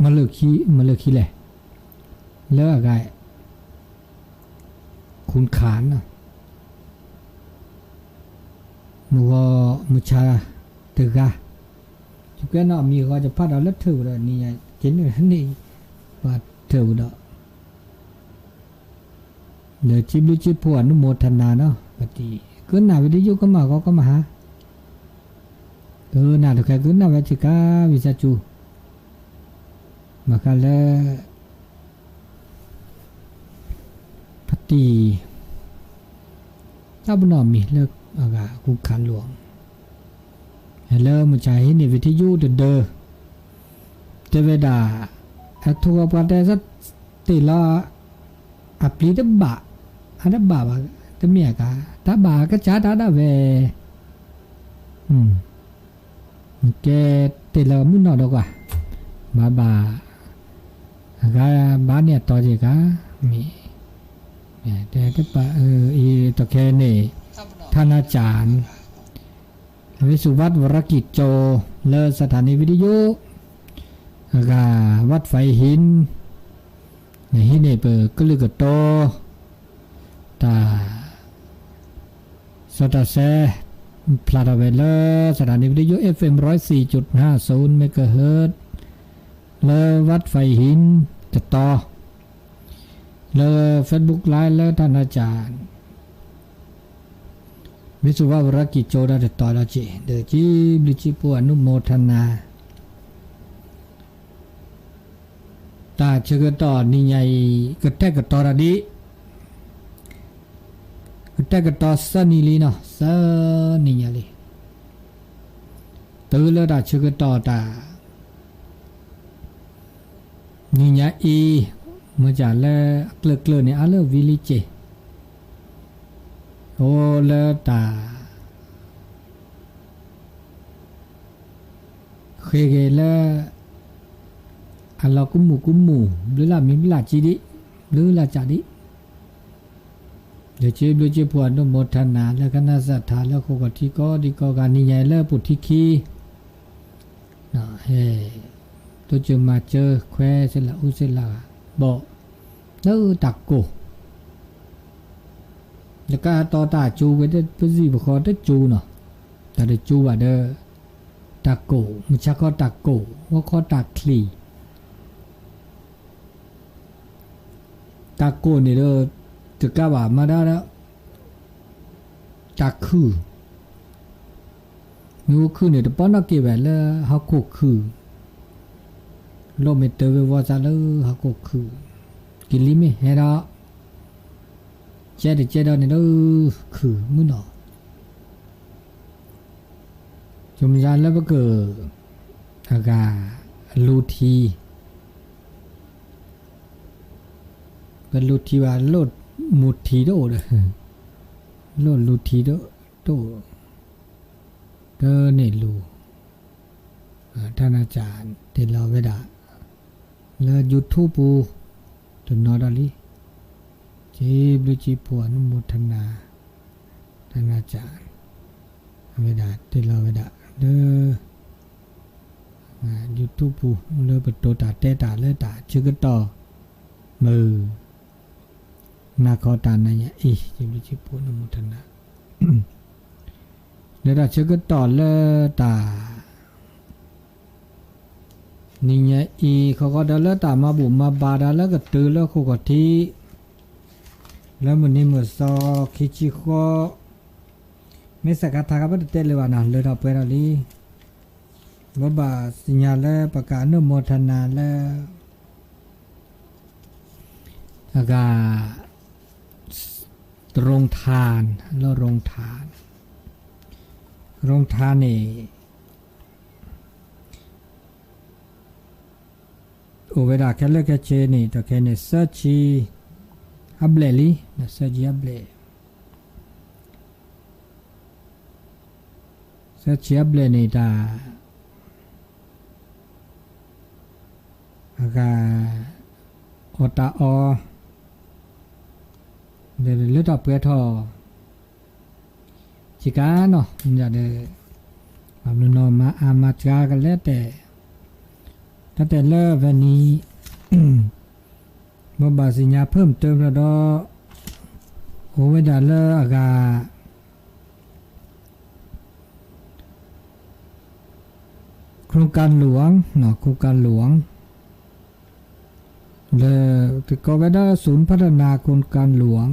မၤလၢခံ, မၤလၢခံလဲၣ်, လၢအဂၤ ခုၣ်ခၣ်နီၤ, မုၢ်ဂီၤမုၢ်ဆါတဂၤ, ယကွဲးနီၣ်အမံၤအဂီၢ် ယဖးဒီးလၢထၢၣ်ဝဲဒီး နံၤညါက့ၤန့ၣ်န့ၣ် ပှၤထၢၣ်ဝဲဒီး ဒီးစံးဘျုးစံးဖှိၣ် အနုမောทนา နီၤ, ပတံၤ ကနၣ်ဝဲဒၣ်ယိၣ်ကမၣ်ဂီၤကမၣ်ဟါ, ကနၣ်တခါ ကနၣ်ဝဲစ့ၢ်ကီး ဝံသးစူၤ, ဘၣ်ဃးလၢ ပတံၤ တၢ်ပနီၣ်မံၤလၢအဂၤ ကူခးလိာ်အီၤ, လၢမုၢ်ဆါဟံးန့ၢ် ဝံသးစူၤတဒၢ တဲဝဲဒၣ် အထိၣ်ဂီၤပှၤတဲ တ့ၢ်လီၤ အပျံၤတဘၣ်, အတဘၣ်ဘၣ်, တမ့ၢ်အကါ, တၢ်ဘၣ်ကစၢ်တၢ်ဒၣ်ဝဲ ကဲ တ့ၢ်လီၤမုၢ်နီၢ်ဒီးကွၢ်, ဘၣ်ဘၣ်, အဂၤဘၣ်န့ၣ်အတီၤက့ၤကါ, မ့ၢ်, တဲတပာ်အံၤတခဲန့ၣ်, ထါနၤကၢ် ဝ့ၢ်စူၤဝး ဝရၤကံၣ်ကၠိ လၢ สถานีวิทยุ အဂၤ ဝးဖးဟံၣ် နဟံးန့ၢ်ပကလုၢ်ကတီၤ တၢ် စီၤတၢ်ဆဲ ဖျါထီၣ်ဝဲလၢ สถานีวิทยุ เอฟเอ็ม ร้อยสี่จุดห้าศูนย์ เมกะเฮิรตซ์ လၢ ဝးဖးဟံၣ် တတီၤ လၢ Facebook Live လၢ ထါနၤကၢ် ဝ့ၢ်စူၤဝး ဝရၤကံၣ်ကၠိ ဒၣ်တတီၤလီၤက့ၤ ဒီးစံးဘျုးစံးဖှိၣ် အနုမောทนา တၢ်ဆၢကတီၢ်နံၤညါအံၤ ကတဲာ်ကတီၤတၢ်ဒ်, ကတဲာ်ကတီၤသၢနံၤလံနီၤ, သၢနံၤညါလံ, တုၤလၢတၢ်ဆၢကတီၢ်တၢ် နံၤညါအံၤ မ့ၢ်စၢ်လၢအကျၢၤကျၢၤန့ၣ် အါလၢဝံၤလံက့ၤ, အိၣ်လၢတၢ် ဃ့ဂ့ၤလၢ အလီၤကူမူကူမူ, ဘျုးလၢ်မံၤဘျုးလၢ်ကံဒံး, ဘျုးလၢ်ကဒံး, ဒီးစံးဘျုးစံးဖှိၣ် အနုမောทนา လၢကနၣ်စၢ်ထါ လၢဃိာ်ခီၣ်ထံးကိးဒံကိးဂၤ နံၤညါအံၤလၢပူၤထံခံ ဟဲ တိစၢၤမၤစၢၤခွဲးစ့လးအူစ့လးဂၤ ဘီၣ် လၢတၢ်ကိၢ် လၢကတီၢ်တၢ်ကၠိဝဲ ပစံးပဃီတကၠိနီၤ, တၢ်တကၠိဘၣ်ဒီး တၢ်ကိၢ် မုၢ်ဆါခီတၢ်ကိၢ် ဂီၤခီတၢ်ချံး တၢ်ကိၢ်န့ၣ်ဒီး တကးဘၣ်မၤဒၣ်ဒီး တၢ်ခုၣ် မ့ၢ်အိၣ်ခုၣ်န့ၣ် တပီၢ်နီၣ်က့ၤဝဲလၢဟီၣ်ခိၣ်ခုၣ်, လိၣ်မ့ၢ်တၢ်ဝဲဝီသးလၢဟီၣ်ခိၣ်ခုၣ်, ကလံၤမ့ၢ်ဟဲဒီး ကဲတကဲဒီးန့ၣ်လၢခုၣ်မုၢ်နီၢ်, ယမ့ၢ်လၢပက အဂၤ လူၤထံ ပလူၤထံဘၣ် လိၣ်မူထံတအိၣ်ဒီး လိၣ်လူၤထံတအိၣ် တန့ၢ်လူၤ ထါနၤကၢ်တ့ၢ်လီၤဝဲဒၣ် လၢ YouTube ပူၤ တနီၤဒီးလံ စံးဘျုးစံးဖှိၣ် အနုမောทนา ထါနၤကၢ် အဝဲဒၣ်တ့ၢ်လီၤဝဲဒၣ်လၢ YouTube ပူၤ လၢပတိၤတၢ်တဲတၢ်လၢတၢ်ဆၢကတီၢ် မုၢ် နၤခီတၢ်နၤညါအံၤ စံးဘျုးစံးဖှိၣ် အနုမောทนา လၢတၢ်ဆၢကတီၢ်လၢတၢ် နံၤညါအံၤ ဃီဃီဒီးလၢတၢ်မၤဘူၣ်မၤဘါဒီးလၢကတၢၢ်လၢဃိာ်ခီၣ်ထံး လၢမုၢ်နံၤမုၢ်သီခံဆံဃီ မ့ၢ်စးခါထါခါဘၣ်တတဲလၢၤဘၣ်နီၤ လၢထီၣ်ပှဲၤထီၣ်လံ ဘၣ်ဘၣ်သ့ၣ်ညါလၢပက အနုမောทนา လၢ အဂၤ โรงทาน လၢ โรงทาน โรงทาน န့ၣ် အိၣ်ဝဲဒၣ်ခဲလၢာ်ခဲဆ့န့ၣ် တခဲန့ၣ် သၢဆံအဘျဲၣ်လံ, သၢဆံအဘျဲၣ်, သၢဆံအဘျဲၣ်န့ၣ်တၢ် အဂၤ အီၣ်တၢ်အီ ဒီးလၢထီၣ်ပှဲၤထီၣ် စ့ၢ်ကီးနီၤ, ဒီး ဘၣ်မနုၤနီၤ မၤအါမၤစှၤကလဲၤတဲာ် ဘၣ်တဲလၢဖဲန့ၣ် ဘိးဘၣ်သ့ၣ်ညါဖၢၣ်မတၢဖျၢၣ်ဒီး အိၣ်ဝဲဒၣ်လၢအဂၤ โครงการหลวง โครงการหลวง လၢ ကိးဝဲဒၣ် ศูนย์พัฒนาโครงการหลวง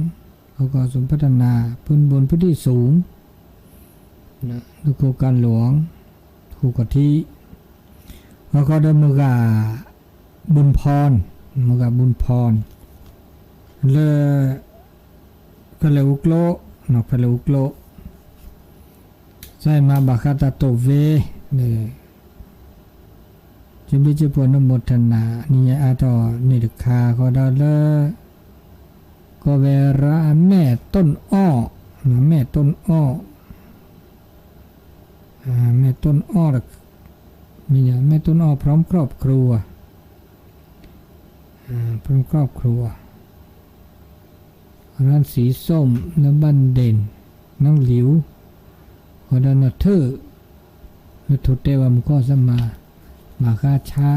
ศูนย์พัฒนาพื้นบนพื้นที่สูง โครงการหลวง ဟူးကီၢ်ထံ ဟီၣ်ခိၣ်ဒီးမုၢ်ဂၤ บุญพร မုၢ်ဂၤ บุญพร လၢ ခွဲးလဲၤအူကျိ ခွဲးလဲၤအူကျိ စဲမၤဘၣ်ဃးတၢ်တိာ်ဝဲ ကဘျ့က့ဖိ อนุโมทนา နံၤညါအါထီၣ်န့ၣ်တခါ ဃီဒီးလၢ ကိးဝဲဒၣ် แม่ต้นอ้อ แม่ต้นอ้อ แม่ต้นอ้อ แม่ต้นอ้อ พร้อมครอบครัว พร้อมครอบครัว ร้านสีส้ม လၢဘၣ်ဒ့ၣ် น้องหลิว ဃီဒီးနီၢ်ထၢၣ် လၢထိၣ်တဲဝဲမူခိၣ်စၢ်မၤ မၤဃါဆါ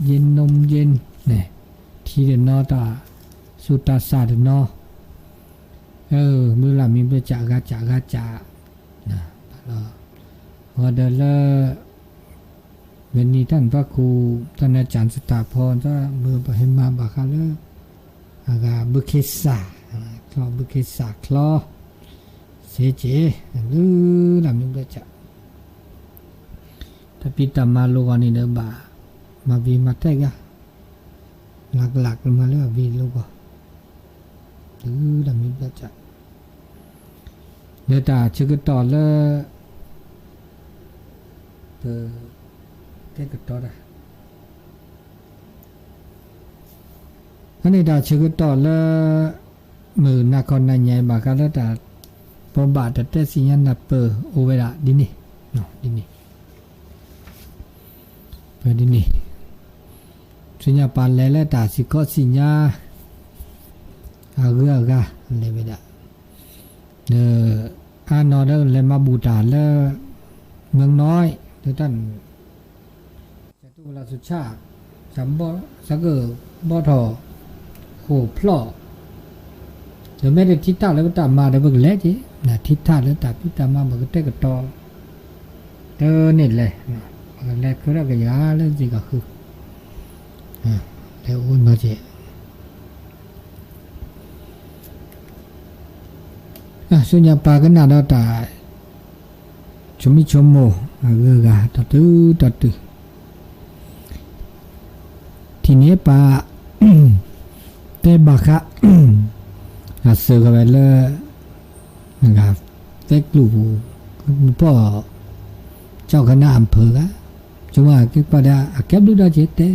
เย็นนมเย็น န့ၣ် ထံတနီၤတၢ် ဆူးတၢ်ဆၣ်တနီၤ မုၢ်လၢ်မံၤဘျၢၣ်စး ဂၤစး ဂၤစး ဃီဒီးလၢ ဝဲန့ၣ်တၢ်နၢ်ပၢၢ်ခိၣ် တၢ်နၢ်စၢ်စတၢ်ဖီ တၢ်မုၢ်ပဟဲမၤဘၣ်ဃးလၢ အဂၤဘုခ့စၢ် ချီဘုခ့စၢ်ချီ စ့က့ မုၢ်လၢ်မံၤဘျၢၣ်စး တၢ်ဖံးတၢ်မၤလိဂီၢ်န့ၣ်ဒီးဘၣ် မၤဝံၤမၤထဲးဂၤ လၢ်ကလၢ်ကမၤလၢအဝံၤလိဂီၢ် တုၤလၢမံၤဘျၢၣ်စး လၢတၢ်ဆၢကတီၢ်လၢ ပ ကဲကတီၤတၢ် ဖဲန့ၣ်တၢ်ဆၢကတီၢ်လၢ မုၢ်နၤခီနၤညါအံၤ ဘၣ်ဃးလၢတၢ် ပဘၣ်တတဲသ့ၣ်ညါနၢ်ပၢၢ်အိၣ်ဝဲဒၣ်ဒ်န့ၣ် ဒ်န့ၣ် ဖဲဒ်န့ၣ် ဆူညါပာ်လဲၤလၢတၢ်စံၣ်ခီၣ်ဆံၣ်ညါ အဂုၤအဂၤ လဲၤဝဲဒၣ် ဒီး အါနီၢ်ဒီးလဲၤမၤဘူၣ်တၢ်လၢ เมืองน้อย ဒီးတၢ် စတူၢ်လၢ်စူၤဆၣ် စးဘီၣ် စးကဘီၣ်ထီၣ် ဃိၣ်ဖျီၣ် ဒီးမ့ၢ်တထံၣ်တၢ်လၢပတၢ်မၤဒီးပကလဲၤက့ၤ ထံၣ်တၢ်လၢတၢ်ဖံးတၢ်မၤပကတဲာ်ကတီၤ တန့ၢ်လဲၤ ပကလဲၤခုထီၣ်ကယၤလၢစ့ၢ်ကီးဃု လဲၤအိၣ်နီၤက့ၤ ဆူညါပာ်ကနၣ်ဒီးတၢ် ဆိမိၣ်ဆိကမိၣ် အဂုၤအဂၤ တတုၤတတုၤ ထံၣ်န့ၢ်ပာ် တဲဘၣ်ဃး အစၢၤကဝဲလၢ နဂၤ သဲကျိပူၤ ပီၣ် ကၠီၣ်ခနၣ်အဖၢဂၤ ဆိမိၣ်က့ၤကွၢ်ဒီး အကဲဘျုးဒီးက့ၤ တဲ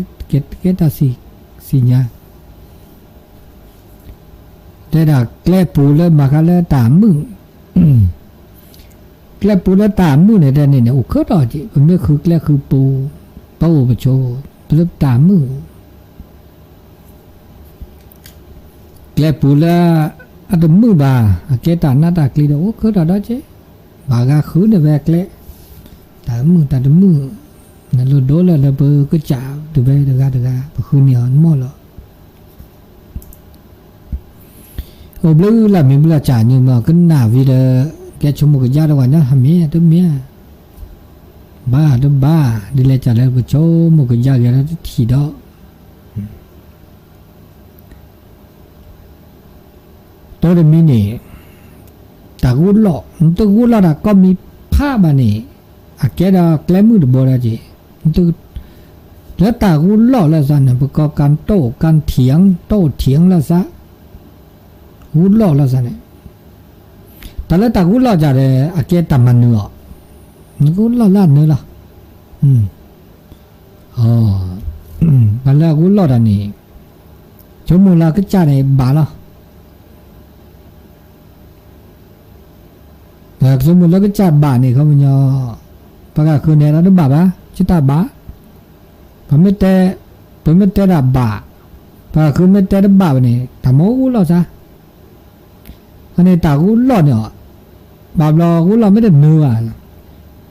ကဲတၢ်စံၣ်ညါ တဲဒၣ်ကျဲပူၤလၢမၤဃါလၢတၢ်မုာ် ကျဲပူၤလၢတၢ်မုာ်န့ၣ် တဲန့ၣ်န့ၣ် အိၣ်ခုထီၣ်က့ၤ ပမ့ၢ်ဃုကျဲဃုပူၤ ပအိၣ်ပဆိး ပလၢတၢ်မုာ် ကျဲပူၤလၢ အတမုာ်ဘၣ် အကဲတၢ်နးတၢ်ကျံၤဒီး အိၣ်ခုထီၣ်ဒီးက့ၤ ဘၣ်ဂၤဃုန့ၢ်ဝဲကျဲ တၢ်မုာ်တၢ်တမုာ် နလိၣ်ဒိလၢလၢပကစၢ်တဝဲတဂၤတဂၤ ပဃုန့ၢ်အီၤမီၢ်လီၤ အိၣ်ဘျုးလၢမံၤဘျုးစၢ်ညိမီၢ်ကနၣ်ဝံၤဒီး ကဲဆိကမိၣ်ကယါတဝဲညါ ဟမ့ၢ်တမ့ၢ် ဘၣ်တဘၣ် ဒ်လဲၣ်ကလဲၣ်ပဆိကမိၣ်ကယါက့ၤလၢတထံၣ်ဒီး တိတမံၤန့ၣ် တၢ်ဂိၢ်လီၢ် နတဂိၢ်လီၢ်တၢ်ကိးမံၤဖးဘၣ်န့ၣ် အကဲဒီးကျဲမုၢ်တဘိဒီးက့ၤ လၢတၢ်ဂိၢ်လီၢ်လၢသးန့ၣ် ပကိးကၣ်တိၣ်ကၣ်ထံၣ် တိၣ်ထံၣ်လၢသး ဂိၢ်လီၢ်လၢသးန့ၣ် တၢ်လၢတၢ်ဂိၢ်လီၢ်ဒ်ဒီး အကဲတၢ်မၤနၢၤအီၤ နဂိၢ်လီၢ်လၢအနၢၤလီၤ ပှၤလၢအဂိၢ်လီၢ်တၢ်န့ၣ် ဆိကမိၣ်လၢကစၢ်န့ၣ်ဘၣ်လီၤ ဆိကမိၣ်လၢကစၢ်ဘၣ်န့ၣ် ခီပညီ ပှၤဂၤဃုန့ၣ်လီၤတဘၣ်ဘၣ် ကစၢ်တၢ်ဘၣ် ပမ့ၢ်တဲ ပမ့ၢ်တဲဒၣ်ဘၣ် ပှၤဂၤဃုမ့ၢ်တဲတဘၣ်ဘၣ်န့ၣ် တၢ်မ့ၢ်ဂိၢ်လီၢ်သး အန့ၣ်တၢ်ဂိၢ်လီၢ်န့ၣ်အီၤ ဘၣ်ဘျီဂိၢ်လီၢ်မ့ၢ်တနၢၤဘၣ်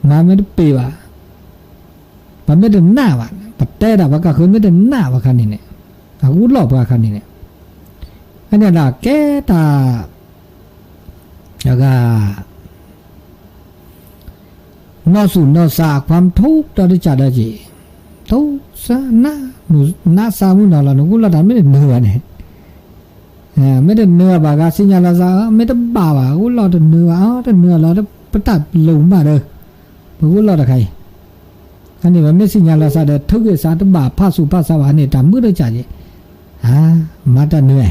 မၤမ့ၢ်တပ့ၤဘၣ် ပမ့ၢ်တနာ်ဘၣ် ပ တဲဒၣ်ပှၤကဃၢၤမ့ၢ်တနာ်ဘၣ်ခါန့ၣ်န့ၣ်, အဂူၢ်လီၢ်ပှၤခါန့ၣ်န့ၣ်, အန့ၣ်ဒၣ်ကဲတၢ် တဂၤ နီၢ်သူၣ်နီၢ်သးအခွါထိၣ်ဒီးတကးဒီးက့ၤ, ထိၣ်သးနး, နးသးမုၢ်နီၤလီၤ နဂူၢ်လီၢ်တၢ်မ့ၢ်တနၢၤဘၣ်န့ၣ်, မ့ၢ်တနၢၤဘၣ်ဂၤ သ့ၣ်ညါလီၤသး မ့ၢ်တဘၣ်ဘၣ် ဂူၢ်လီၢ်တနၢၤဘၣ် အတနၢၤလီၤ ပတၢ်လိၣ်မးဒီး ပဂူၢ်လီၢ်တခါအံၤ, အန့ၣ်ဝဲမ့ၢ်သ့ၣ်ညါလီၤသးဒီး ထုးက့ၤသးတဘၣ်ဖးသူၣ်ဖးသးဘၣ်န့ၣ် တၢ်မုာ်တကးက့ၤ, မၤတၢ်နၢၤ,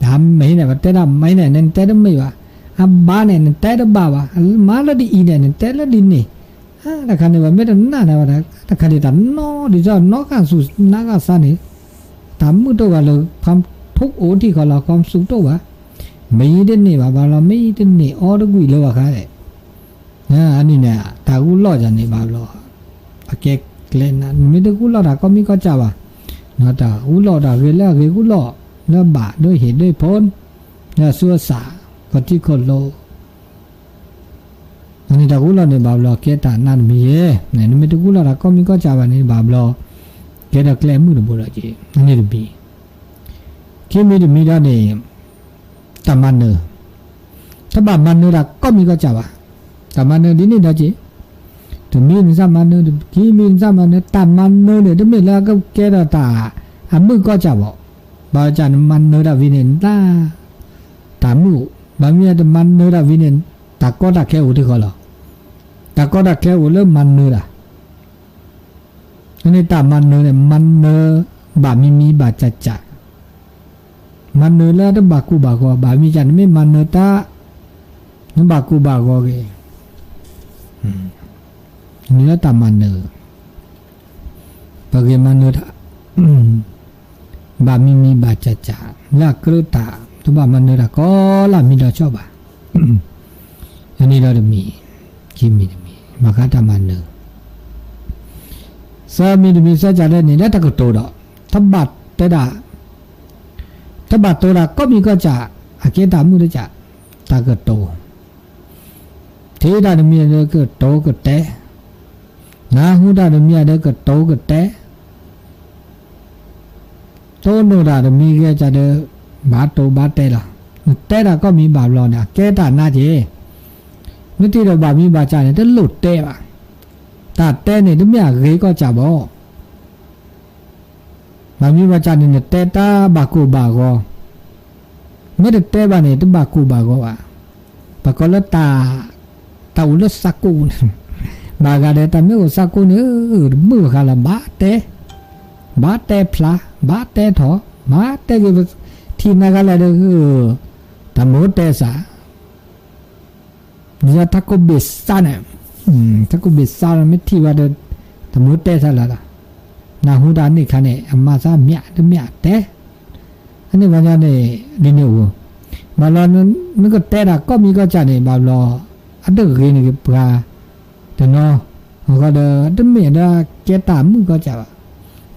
တၢ်မ့ၢ်န့ၣ် ပတဲတၢ်မ့ၢ်န့ၣ် နတဲတမ့ၢ်ဘၣ်, အဘၣ်န့ၣ် နတဲတဘၣ်ဘၣ်, မၤလၢဒ်အံၤန့ၣ် နတဲလၢဒ်န့ၣ်, တခါန့ၣ် ပမ့ၢ်တနာ်န့ၣ်ဘၣ် တခါန့ၣ် တၢ်နီၢ်ဒ်သိးနီၢ်ကၢ်သူၣ်နါကၢ်သးန့ၣ်, တၢ်မုာ်တအိၣ်ဘၣ်လၢ ခွါထိၣ်အိၣ်ထံၣ်ဃီလီၤ ခွါသူၣ်တအိၣ်ဘၣ်, မ့ၢ်တန့ၢ်ဘၣ်ဘၣ်လီၤ မ့ၢ်တန့ၢ်အီတကွံာ်လၢၤဘၣ်ခါလဲၣ်, အန့ၣ်န့ၣ် တၢ်ဂူၢ်လီၢ်ယၤန့ၣ်ဘၣ်ဘျီ, အကဲကျဲနး နမ့ၢ်တဂူၢ်လီၢ်တၢ်ကီၢ်မံကီၢ်စၢ်ဘၣ်, တၢ်ဂူၢ်လီၢ်တၢ်ဂ့ၤလၢအဂ့ၤဂူၢ်လီၢ်, လၢဘၣ်ဒိဟ့ၣ်ဒိဖိ, လၢအသူအသး, ကီၢ်ထံခိၣ်လိၤ အန့ၣ်တၢ်ဂူၢ်လီၢ်န့ၣ်ဘၣ်ဘျီ ကဲတၢ်နးတမံၤယဲ, နမ့ၢ်တဂူၢ်လီၢ်တၢ်ကီၢ်မံကီၢ်စၢ်ဘၣ်န့ၣ်ဘၣ်ဘျီ, ကဲဒီးကျဲမုၢ်တဘိဒီးက့ၤ, အန့ၣ်တမံၤ, ခံမံၤတမံၤဒီးန့ၣ်, တၢ်မၤနၢၤ, တဘၣ်မၤနၢၤတၢ်ကီၢ်မံကီၢ်စၢ်ဘၣ်, တၢ်မၤနၢၤဒ်န့ၣ်ဒီးက့ၤ, တမံၤနသးမၤနၢၤ, ခံမံၤနသးမၤနၢၤ, တၢ်မၤနၢၤန့ၣ် တမ့ၢ်လၢကကဲဒီးတၢ်အမုာ်ကီၢ်စၢ်ဘၣ်, ဘၣ်ဆၣ်နမၤနၢၤတၢ်ဝံၤန့ၣ် နတၢ် တၢ်မုာ်အိၣ်, ဘၣ်မနုၤတမၤနၢၤတၢ်ဝံၤန့ၣ်, တၢ်ကီတၢ်ခဲအိၣ်ထံဃီလီၤ. တၢ်ကီတၢ်ခဲအိၣ်လၢမၤနၢၤတၢ်, အန့ၣ်တၢ်မၤနၢၤန့ၣ် မၤနၢၤဘၣ်မံၤမံၤဘၣ်စၢ်စၢ်, မၤနၢၤလၢတဘၣ်ကိၢ်ဘၣ်ဂီၤ, ဘၣ်မံၤစၢ်နမ့ၢ်မၤနၢၤတၢ်, နဘၣ်ကိၢ်ဘၣ်ဂီၤဂ့ၤ, မ့ၢ်လၢတၢ်မၤနၢၤ ပဂ့ၤမၤနၢၤတၢ်, ဘၣ်မံၤမံၤဘၣ်စၢ်စၢ်, လၢအကြၢးတၢ်, တဘၣ်မၤနၢၤတၢ်ကီလၢမံၤဒီးဆီဘၣ်, အန့ၣ်ဒီးတမံၤ, ခံမံၤတမံၤ, ဘၣ်ဃးတၢ်မၤနၢၤ, သၢမံၤတမံၤ သၢကၢ်ဒဲးန့ၣ် လၢတၢ်ကတိၤဒီး, တဘၣ်တဲဒၣ်, တဘၣ်တိၤတၢ်ကီၢ်မံၤကီၢ်စၢ်, အကဲတၢ်မုာ်တကး, တၢ်ကတိၤ ထံၣ်တၢ်တမံၤဒီးကတိၤကတဲ, နၢ်ဟူတၢ်တမံၤဒီးကတိၤကတဲ, တိၢ်နီၣ်တၢ်တမံၤဂ့ၤကဒီး, ဘၣ်တိၤဘၣ်တဲလီၤ. နတဲတၢ်ကီၢ်မံၤဘၣ်ဘျီန့ၣ် အကဲတၢ်နးက့ၤ, မ့ၢ်တ့ၢ်ဒီးဘၣ်မံၤဘၣ်စၢ်န့ၣ် တလိၣ်တဲဘၣ်. တၢ်တဲန့ၣ် တမ့ၢ်အဂ့ၤကီၢ်စၢ်ဘၣ်. ဘၣ်မံၤဘၣ်စၢ်န့ၣ် နတဲတၢ်ဘၣ်ကိၢ်ဘၣ်ဂီၤ, မ့ၢ်တတဲဘၣ်န့ၣ် တဘၣ်ကိၢ်ဘၣ်ဂီၤဘၣ်. ပကိးလၢတၢ်, တၢ်အိၣ်လၢသးကိၣ်န့ၣ်, ဘၣ်ဂၤဒီးတၢ်မ့ၢ်အိၣ်သးကိၣ်န့ၣ်, တမုာ်ဘၣ်ဃးလၢၤ ဘၣ်တဲ, ဘၣ်တဲဖျါ, ဘၣ်တဲထီၣ်, ဘၣ်တဲက့ၤ, ထံၣ်နၤဂၤလဲၣ်ဒီး, တၢ်မ့ၢ်အိၣ်တဲသး နတၢ်ကိၢ်ဘ့ၣ်သးန့ၣ်, တၢ်ကိၢ်ဘ့ၣ်သးလီၤ မ့ၢ်ထံၣ်ဝဲဒီး, တၢ်မ့ၢ်အိၣ်တဲသးလၢၤလီၤ. နၢ်ဟူတၢ်န့ၣ်ခါန့ၣ် အမၤသးမ့ၢ်တမ့ၢ်တဲ, အန့ၣ်ဘၣ်န့ၣ်, ဒ်န့ၣ်အိၣ်, ဘၣ်လီၤ, နကတဲတၢ်ကီၢ်မံၤကီၢ်စၢ်န့ၣ် ဘၣ်ဘျီ, အတဂ့ၤန့ၣ်က့ၤပှၤ, တနီၤ, အဃိဒီး တမ့ၢ်ဒီးကဲတၢ်မုာ်ကီၢ်စၢ်ဘၣ်.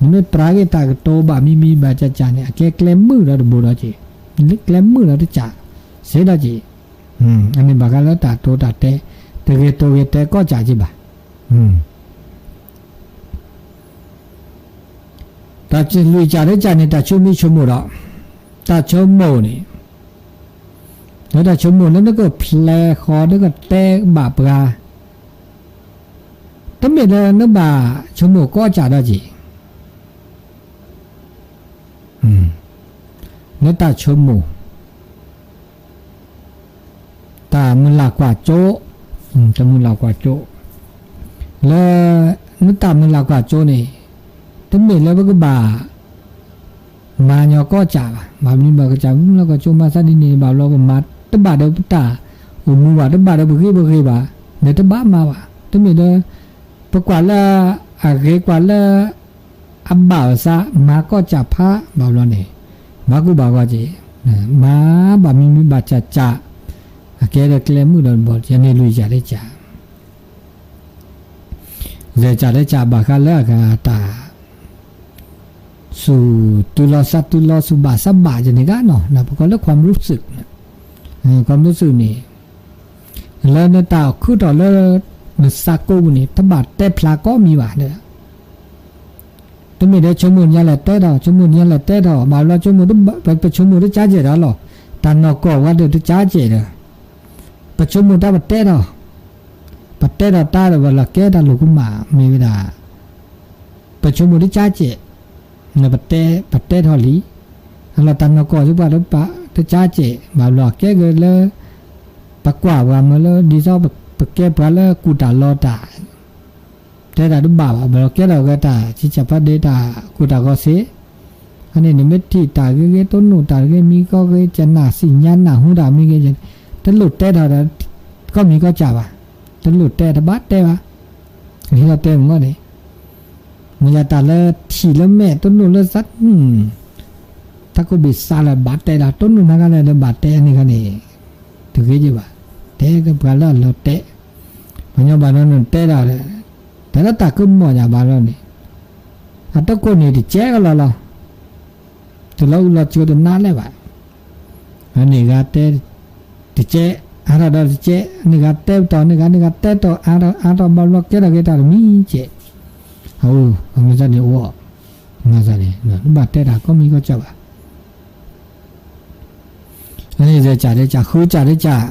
နမ့ၢ်ပြးက့ၤတၢ်ကတိၤဘၣ်မံၤမံၤဘၣ်စၢ်စၢ်န့ၣ် အကဲကျဲမုာ်ဒီးတဘိဒီးက့ၤ, ကျဲမုာ်ဒီးတစၢ်, စ့ဒီးက့ၤ, အန့ၣ်ဘၣ်ဃးလၢတၢ်တိၤတၢ်တဲ, တဂ့ၤတိၤဂ့ၤတဲကီၢ်စၢ်က့ၤဘၣ်. တၢ်လွံၢ်စၢ်တစၢ်န့ၣ် တၢ်ဆိမိၣ်ဆိကမိၣ်ဒီး, တၢ်ဆိကမိၣ်န့ၣ်, လၢတၢ်ဆိကမိၣ်လၢနကဖျဲးဃီ နကတဲဘၣ်ပှၤ, တမ့ၢ်လၢနဘၣ်ဆိကမိၣ်ကီၢ်စၢ်ဒီးက့ၤ, လၢတၢ်ဆိကမိၣ် တၢ်မုၢ်လၢ်ကွၢ်စိ, တၢ်မုၢ်လၢ်ကွၢ်စိ, လၢနတၢ်မုၢ်လၢ်ကွၢ်စိန့ၣ်, တမ့ၢ်လၢပကဘၣ်မၤညီကီၢ်စၢ်ဘၣ်. ဘၣ်မနုၤဘၣ်ကစၢ်မုၢ်လၢ်ကွၢ်စိမၤသးဒ်န့ၣ်ဘၣ်ဘျီ ပမၤတဘၣ်ဒီးပတၢ်အိၣ်မူဘၣ်, တဘၣ်ဒီးပဂ့ၢ်ပဂ့ၢ်ဘၣ်, ဒီးတဘၣ်မၤဘၣ်. တမ့ၢ်လၢပကွၢ်လၢအဂ့ၤ ကွၢ်လၢအဘၣ်အသး မၤကီၢ်စၢ်ဖးဘၣ်ဘျီန့ၣ်, ဘၣ်ကိၢ်ဘၣ်ဂီၤက့ၤ, မၤဘၣ်မံၤမံၤဘၣ်စၢ်စၢ်, အကဲဒီးကျဲမုၢ်ဒီးတဘိ, ယန့ၣ်လွံၢ်စၢ်တစၢ် လဲၤစၢ်လဲၤစၢ်ဘၣ်ဃးလၢအဂၤတၢ်, သူၣ်တုၤလီၤသးတုၤလီၤ သူၣ်ဘၣ်သးဘၣ်ယန့ၣ်ဂ့ၤနီၤ, ပကိးလၢ ความรู้สึก, ความรู้สึก န့ၣ်, လၢနတၢ်ခုထီၣ်လၢနသးကိၢ်ပူၤန့ၣ် တဘၣ်တဲဖျါကိးမံၤဘၣ်, တမ့ၢ်ဒီးဆိကမိၣ်ညါလဲၤတဲထီၣ်, ဆိကမိၣ်ညါလဲၤတဲထီၣ်, ဘၣ်ဘျီဆိကမိၣ်, ပဆိကမိၣ်တကးကဲးဒီးလီၤ. တၢ်နီၢ်ကီၢ်ဝဲဒီးတကးကဲးဒီး, ပဆိကမိၣ်တၢ်ပတဲထီၣ်, ပတဲထီၣ်တၢ်ဒီး ပလီၤကဲတၢ်လိာ်ကမၣ်မ့ၢ်ဝဲဒၣ် ပဆိကမိၣ်တကးကဲး, ပတဲ, ပတဲထီၣ်လံ. အလီၢ်တၢ်နီၢ်ကီၢ်သ့ၣ်ပှၤဒီးပတကးကဲး, ဘၣ်ဘျီကဲက့ၤလၢ ပကွၢ်ပှၤမၢလၢ ဒ်သိးပကဲပှၤလၢကူၣ်တၢ်လီတၢ်, တဲတၢ်တဘၣ်ဘၣ်, ဘၣ်လီၤကဲထီၣ်က့ၤတၢ် ဆံးစၢ်ဖးဒ့ တၢ်ကူၣ်တၢ်ဂီၤစ့ၢ်, အန့ၣ်န့ၣ် မ့ၢ်ထံၣ်တၢ်ဂ့ၤဂ့ၤ တိၢ်နီၣ်တၢ်ဂ့ၤမံကီဂ့ၤ ကနၣ်သ့ၣ်ညါနၢ်ဟူတၢ်မံဂ့ၤ, တလိၣ်တဲထီၣ်ဒီး ကီၢ်မံၤကီၢ်ကၠၢ်ဘၣ်, တလိၣ်တဲတဘၣ်တဲဘၣ်, ဟ့ၣ်လီၤတဲမ့ၢ်န့ၣ်, မ့ၢ်ယတၢ်လၢထံၣ်လၢမဲာ် တိၢ်နီၣ်လၢသး တၢ်ကိးဘ့ၣ်သးလၢဘၣ်တဲလီၤ, တိၢ်နီၣ်နၤဂၤလဲၣ်ဒီးဘၣ်တဲန့ၣ်ဂၤန့ၣ်, တဂ့ၤယဘၣ်, တဲပှၤလၢအလီၤတဲ, ပှၤညီဘၣ်နီၤနတဲဒၣ်, တၢ်လၢတၢ်ကမီၣ်ယၤဘၣ်လီၤန့ၣ်, အတကိးန့ၣ်တကဲကလီလီၤ, တလီၤအုလီၤကၠိတနါလဲၣ်ဘၣ်, အန့ၣ်ဂၤတဲ, တကဲ, အါထီၣ်ဒီးတကဲ, န့ၣ်ဂၤတဲပတီၢ် န့ၣ်ဂၤ န့ၣ်ဂၤတဲတီၢ် အါထီၣ် အါထီၣ်ဘၣ်ဘျီကဲထီၣ်က့ၤတၢ်တမံၤကဲး, အမ့ၢ်သးန့ၣ်အိၣ်, မ့ၢ်သးန့ၣ် တဘၣ်တဲတၢ်ကီၢ်မံၤကီၢ်ကၠၢ်ဘၣ်. အန့ၣ်စ့ၢ်ကီး ဃုစ့ၢ်ကီး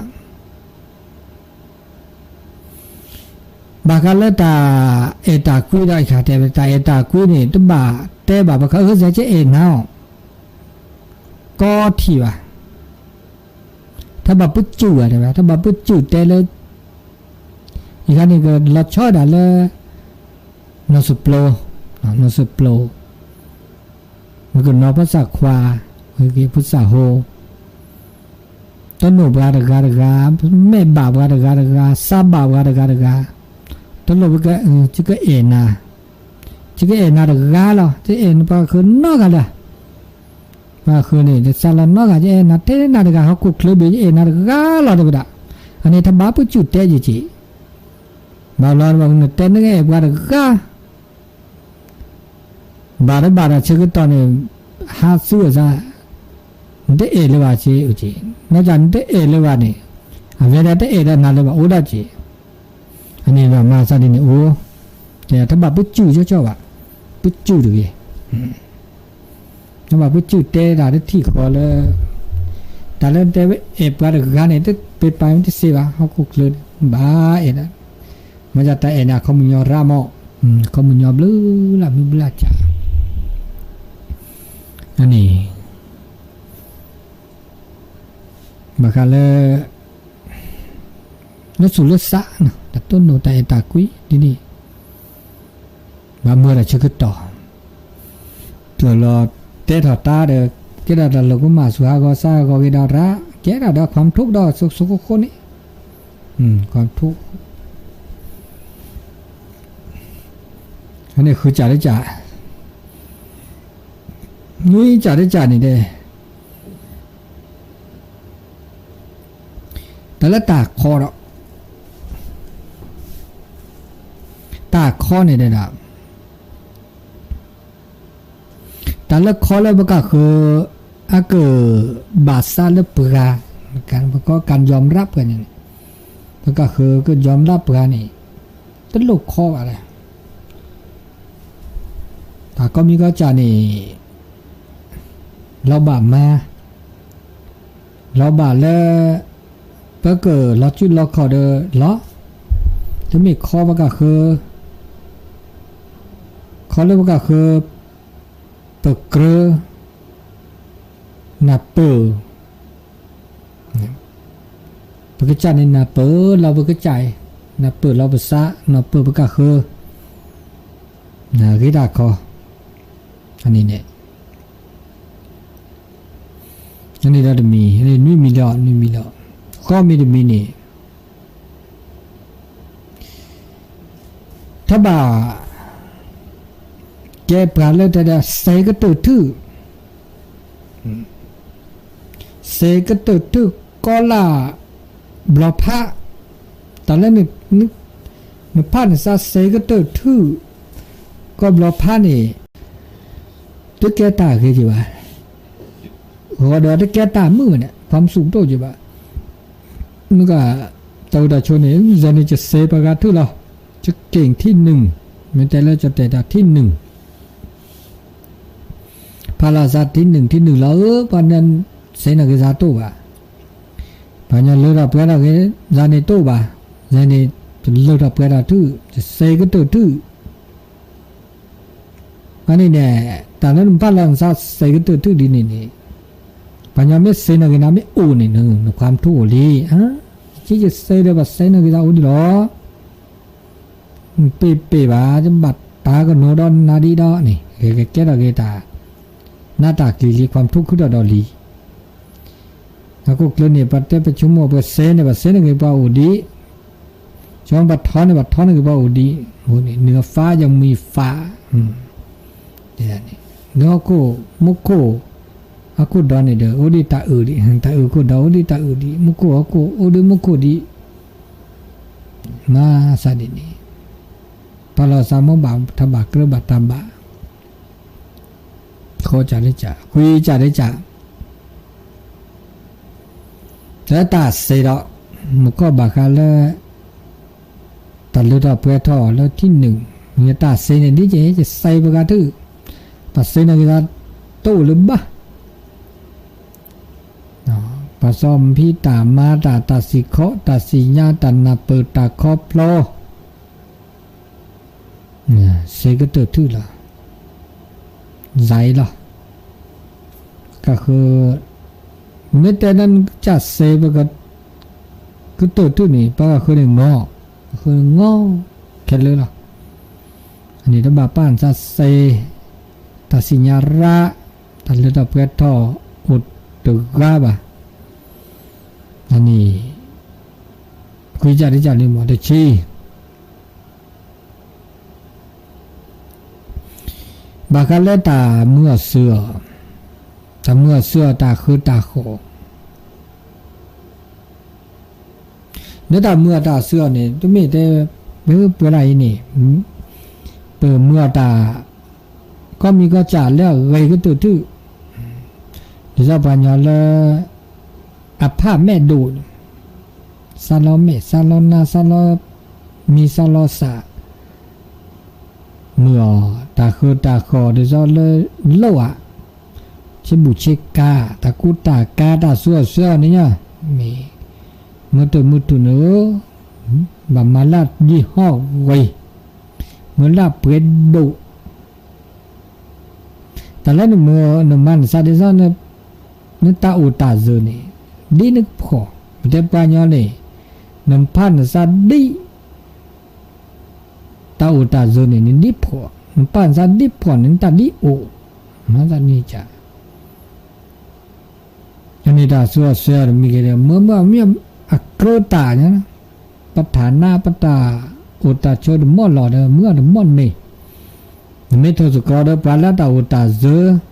ဘၣ်ဃးလၢတၢ်အဲၣ်တၢ်ကွံဒီးအံၤခါတဲဝဲ တၢ်အဲၣ်တၢ်ကွံန့ၣ် တဘၣ်တဲဘၣ် ပဃုစ့ၢ်ကီးအဲၣ်နၤအီၤ ကီထံၣ်ဘၣ်, တၢ်ဘၣ်ပစုၢ်ဘၣ်တဲဝဲ တၢ်ဘၣ်ပစုၢ်တဲလၢ အံၤခါန့ၣ်ကလီၤဆီဒၣ်လၢ နီၢ်စပျိ, နီၢ်စပျိ, မ့ၢ်ကနီၤဖိသၣ်ခွါ, မ့ၢ်က့ၤဖိသၣ်ဟိ, တလိၣ်ပှၤတဂၤတဂၤ, မဲာ်ဘၣ်ပှၤတဂၤတဂၤ, သးဘၣ်ပှၤတဂၤတဂၤ, တလိၣ်ပက, ယကအဲၣ်နၤ, ယကအဲၣ်နၤတဂၤလီၤ, ယအဲၣ်နၤပှၤဃုနီတဂၤလၢၤ ပှၤဃုန့ၣ် ယသးလီၤနီတဂၤ ယအဲၣ်နၤထဲနၤတဂၤ ဟီၣ်ခိၣ်ချၢဘ့ၣ် ယအဲၣ်နၤတဂၤလီၤတဲဝဲဒၣ်, အန့ၣ်တဘၣ်ပစုၢ်တဲယက့ၤ, ဘၣ်လီၤနတဲနကအဲၣ်ပှၤတဂၤ, ဘၣ်တဘၣ်ဒီးဆၢကတီၢ်န့ၣ် ဟးသူအသး, နတအဲၣ်လၢၤဘၣ်စ့ၢ်ကီး, နီၢ်ကီၢ်နတအဲၣ်လၢၤဘၣ်န့ၣ်, အဝဲဒၣ်တအဲၣ်ဒီးနၤလၢၤဘၣ်အိၣ်ဒၣ်က့ၤ အန့ၣ်ဘၣ်မၤသးဒ်န့ၣ်အိၣ်, တဘၣ်ပစုၢ်ကီကီဘၣ်, ပစုၢ်တဂ့ၤ, တဘၣ်ပစုၢ်တဲတၢ်တထံၣ်ဃီလၢ, တၢ်လၢတဲဝဲအဲၣ်ပှၤတဂၤန့ၣ် တပ့ၤပာ်မ့ၢ်တသ့ဘၣ် ဟီၣ်ခိၣ်ချၢန့ၣ် ဘၣ်အဲၣ်ဒၣ်, မ့ၢ်တၢ်အဲၣ်န့ၣ် အခီပညီရၣ်မး, အခီပညီဘျုးလၢ်မုၢ်ဘျုးလၢ်ကၢ်, အန့ၣ် ဘၣ်ဃးလၢ လၢသူၣ်လၢသး, တၢ်တိၢ်နီၣ်တၢ်အဲၣ်တၢ်ကွံဒ်န့ၣ်, ဘၣ်မၤတၢ်ဆၢကတီၢ်, တလီၤတဲထီၣ်တၢ်ဒီး ကဲထီၣ်တၢ်လိာ်ကမၣ်ဆူဟးဂီၤသးဟးဂီၤဂ့ၤဒီးရၣ်, ကဲထီၣ်ဒီး ความทุกข์ ဒီးစိစိခိခိန့ၣ်, ความทุกข์ အန့ၣ်ဃုစ့ၢ်ကီး, နွံစ့ၢ်ကီးန့ၣ်ဒီး တၢ်လၢတၢ်ခီဒီး, တၢ်ခီန့ၣ်ဒီး, တၢ်လၢခီလၢပကဃၢၤ, အကဘၣ်သးလၢပှၤ, ပကကယီၤရၣ်ပှၤန့ၣ်, ပကဃၢၤကယီၤရၣ်ပှၤန့ၣ်, တလိၣ်ခီဘၣ်လၢ တၢ်ကီမံၤကီၢ်ကၢ်န့ၣ် လီၤဘၣ်မၤ, လီၤဘၣ်လၢ ပကလီၤစုလီၤခီၣ်ဒီးလီၤ, တမ့ၢ်ခီပကဃၢၤ, ခီလၢပကဃၢၤ, ပကြၢး, နၢ်ပၢၢ် ပကစၢ်န့ၣ် နၢ်ပၢၢ်လီၤပကစၢ်အံၤ, နၢ်ပၢၢ်လီၤပသး, နၢ်ပၢၢ်ပကဃၢၤ, ဂ့ၤတၢ်ခီ, အန့ၣ်န့ၣ်, အန့ၣ်ဒီးတမံၤ, နွံမံၤဒီး, နွံမံၤဒီး, ဃိးမံၤတမံၤန့ၣ် တဘၣ် ကဲပှၤလၢတဲဒီး စဲးကတၢၢ်ထူၣ်, စဲးကတၢၢ်ထူၣ်ကီလၢ်ဘျီဖး, တၢ်လၢ နဖးန့ၣ်သးစဲးကတၢၢ်ထူၣ် ကီဘျီဖးန့ၣ် တကဲတၢ်ဂ့ၤက့ၤဘၣ်, ဂီၤဒီးတကဲတၢ်မုာ်ဘၣ်န့ၣ် ความสุข တအိၣ်က့ၤဘၣ်, မ့ၢ်က တၢ်အိၣ်တၢ်ဆိးန့ၣ် ယဲန့ၣ် ယစဲးပှၤဂၤထူၣ်လီၤ, ယက့ၢ်ထံၣ်နုၢ်, မ့ၢ်တဲလၢယတဲတၢ်ထံၣ်နုၢ်, ဖးလီၤစးထံနုာ်ထံနုာ်လီၤဧၢ, ပှၤန့ၣ်စ့နၢ်က့ၤစးတအိၣ်ဘၣ်, ပှၤညီလၢထီၣ်ပှဲၤထီၣ်က့ၤစးန့ၣ်တအိၣ်ဘၣ်, စ့န့ၣ် တလၢထီၣ်ပှဲၤထီၣ်ထူၣ် တစ့ကတၢၢ်ထူၣ် အန့ၣ်န့ၣ် တၢ်လၢနဖးလီၤနစးစ့ကတၢၢ်ထူၣ်ဒ်န့ၣ်န့ၣ်, ပှၤညီမ့ၢ်စ့နၢ်က့ၤနၤမ့ၢ်အိၣ်န့ၣ် နခွါမထူၣ်အိၣ်လံ, ယစ့ယစ့ဒီးပှၤစ့နၢ်က့ၤစးအိၣ်ဒံးလီၤ, ပ့ၢ်ပ့ၢ်ဘၣ် ဘၣ်တၢ်ကနိဒီးနၤဒ်ဒီးန့ၣ် ကကဲထီၣ်က့ၤတၢ် နးတၢ်ကျံၤလံ ခွါမထူၣ်ခုထီၣ်ဒီးလံ အခိၣ်ကျၢၢ်န့ၣ် ပှၤတဲပဆိကမိၣ်ပှၤစ့န့ၣ် ပှၤစ့နၢ်က့ၤပှၤအိၣ်ဒံး, ဆိပှၤထီန့ၣ် ပှၤထီနၢ်က့ၤပှၤအိၣ်ဒံး, နွံဖးယမံၤဖး, နဟီၣ်ခိၣ် မူခိၣ် ဟီၣ်ခိၣ်ဒီန့ၣ်ဒီး အိၣ်ဒံးတၢ်အုၣ်ဒံး, တၢ်အုၣ်ခိၣ်ဒီအိၣ်ဒံးတၢ်အုၣ်ဒံး, မူခိၣ်ဟီၣ်ခိၣ်အိၣ်ဒံးမူခိၣ်ဒံး, မၤစးဒ်န့ၣ်, ပာ်လီၤစးမိၢ်ဘၣ်တၢ်ဘၣ် ကြၢးဘၣ်တၢ်ဘၣ် ဃီကၢ်လၢကၢ် ခွံကၢ်လၢကၢ်, လၢတၢ်စ့ဒီး မူခိၣ်ဘၣ်ဃးလၢ တၢ်လၢထီၣ်ပှဲၤထီၣ်လၢထံနုာ်, မ့ၢ်တၢ်စ့န့ၣ် ဒ်ကဲ ယစ့ပှၤဂၤထူၣ်, ပှၤစ့နၢ်က့ၤသးတအိၣ်လၢၤဘၣ်, ပှၤစီမံတၢ်မၤတၢ် တၢ်စံၣ်ခီ တၢ်စံၣ်ညါ တၢ်နၢ်ပၢၢ် တၢ်ခီဖျိ စ့ကတၢၢ်ထူၣ်လီၤ, စ့လီၤ, ကဃၢၤ, မ့ၢ်တဲဒၣ်ကစၢ်စ့ပက, ကတၢၢ်ထူၣ်န့ၣ် ပှၤကဃၢၤန့ၣ်ငီ, ကဃၢၤန့ၣ်ငီ, ခဲလၢာ်လီၤ, အန့ၣ်တဘၣ်ပာ်နစးစ့, တၢ်စံၣ်ညါရၣ်, တၢ်လၢထီၣ်ပှဲၤထီၣ်အိၣ်တဂၤဘၣ်, အန့ၣ်, ခွံကၢ်တကၢ်လံမး တဆံ ဘၣ်ဃးလၢတၢ်မုာ်အီၣ်စၢၤအီၤ, တၢ်မုာ်အီၣ်စၢၤအီၤ တၢ်ဃၢတၢ်ဃီၤ, လၢတၢ်မုာ်အီၣ်တၢ်စၢၤအီၤန့ၣ် တမ့ၢ်တဲ, ပပှဲၤဒၣ်အံၤန့ၣ်, ပမုာ်အီၣ်တၢ်, ကီၢ်မံၤကီၢ်စဲၣ်လၢအဂ့ၤကတၢၢ်ထူၣ်, ဒ်သိးပှၤညီလၢ အဖးမဲာ်ဒိၣ်, စးလီၤမဲာ် စးလီၤနါ စးလီၤမံၤ စးလီၤစး, မုာ်အီၣ်တၢ်ဃၢတၢ်ဃီၤ ဒ်သိးလၢလိၣ်ဧါ, ဆ့ဘူးဆ့ကၤ တၢ်ကူတၢ်ကၤ တၢ်စူၤအီၣ်စၢၤအီၤန့ၣ်ညါ, မ့ၢ်, မုာ်တၢ်မုာ်ထူၣ်န့ၣ်ဧၢ, ဘၣ်မၤလၢဒ်ဟီၣ်ဂ့ၤ, မုာ်လၢပှဲၤဒိၣ် တၢ်လၢနမၤနစးဒ်သိး, နတၢ်အိၣ်တၢ်စၢၤန့ၣ်, ဒ်နဖှီၣ်, ပတဲပှၤညီန့ၣ်, နဖးနစးဒ်, တၢ်အိၣ်တၢ်စၢၤန့ၣ် နဒ်ဖှီၣ်, နဖးနစးဒ်ဖှီၣ်န့ၣ် နတၢ်ဒ်အိၣ်, မၤသးန့ၣ်က အန့ၣ်တၢ်စူၤအီၣ်စၢၤအီၤတမံၤက့ၤဒီး မ့ၢ်မ့ၢ်အကြၢးတၢ်ညါ, ပထးနါ ပတၢ်အိၣ်တၢ်ဆိးတမီၢ်လီၤဒီး မုာ်အီၣ်တမီၢ်န့ၣ်, နမ့ၢ်ထိၣ်သတြီၤဒီးပှၤလၢတၢ်အိၣ်တၢ်စၢၤ,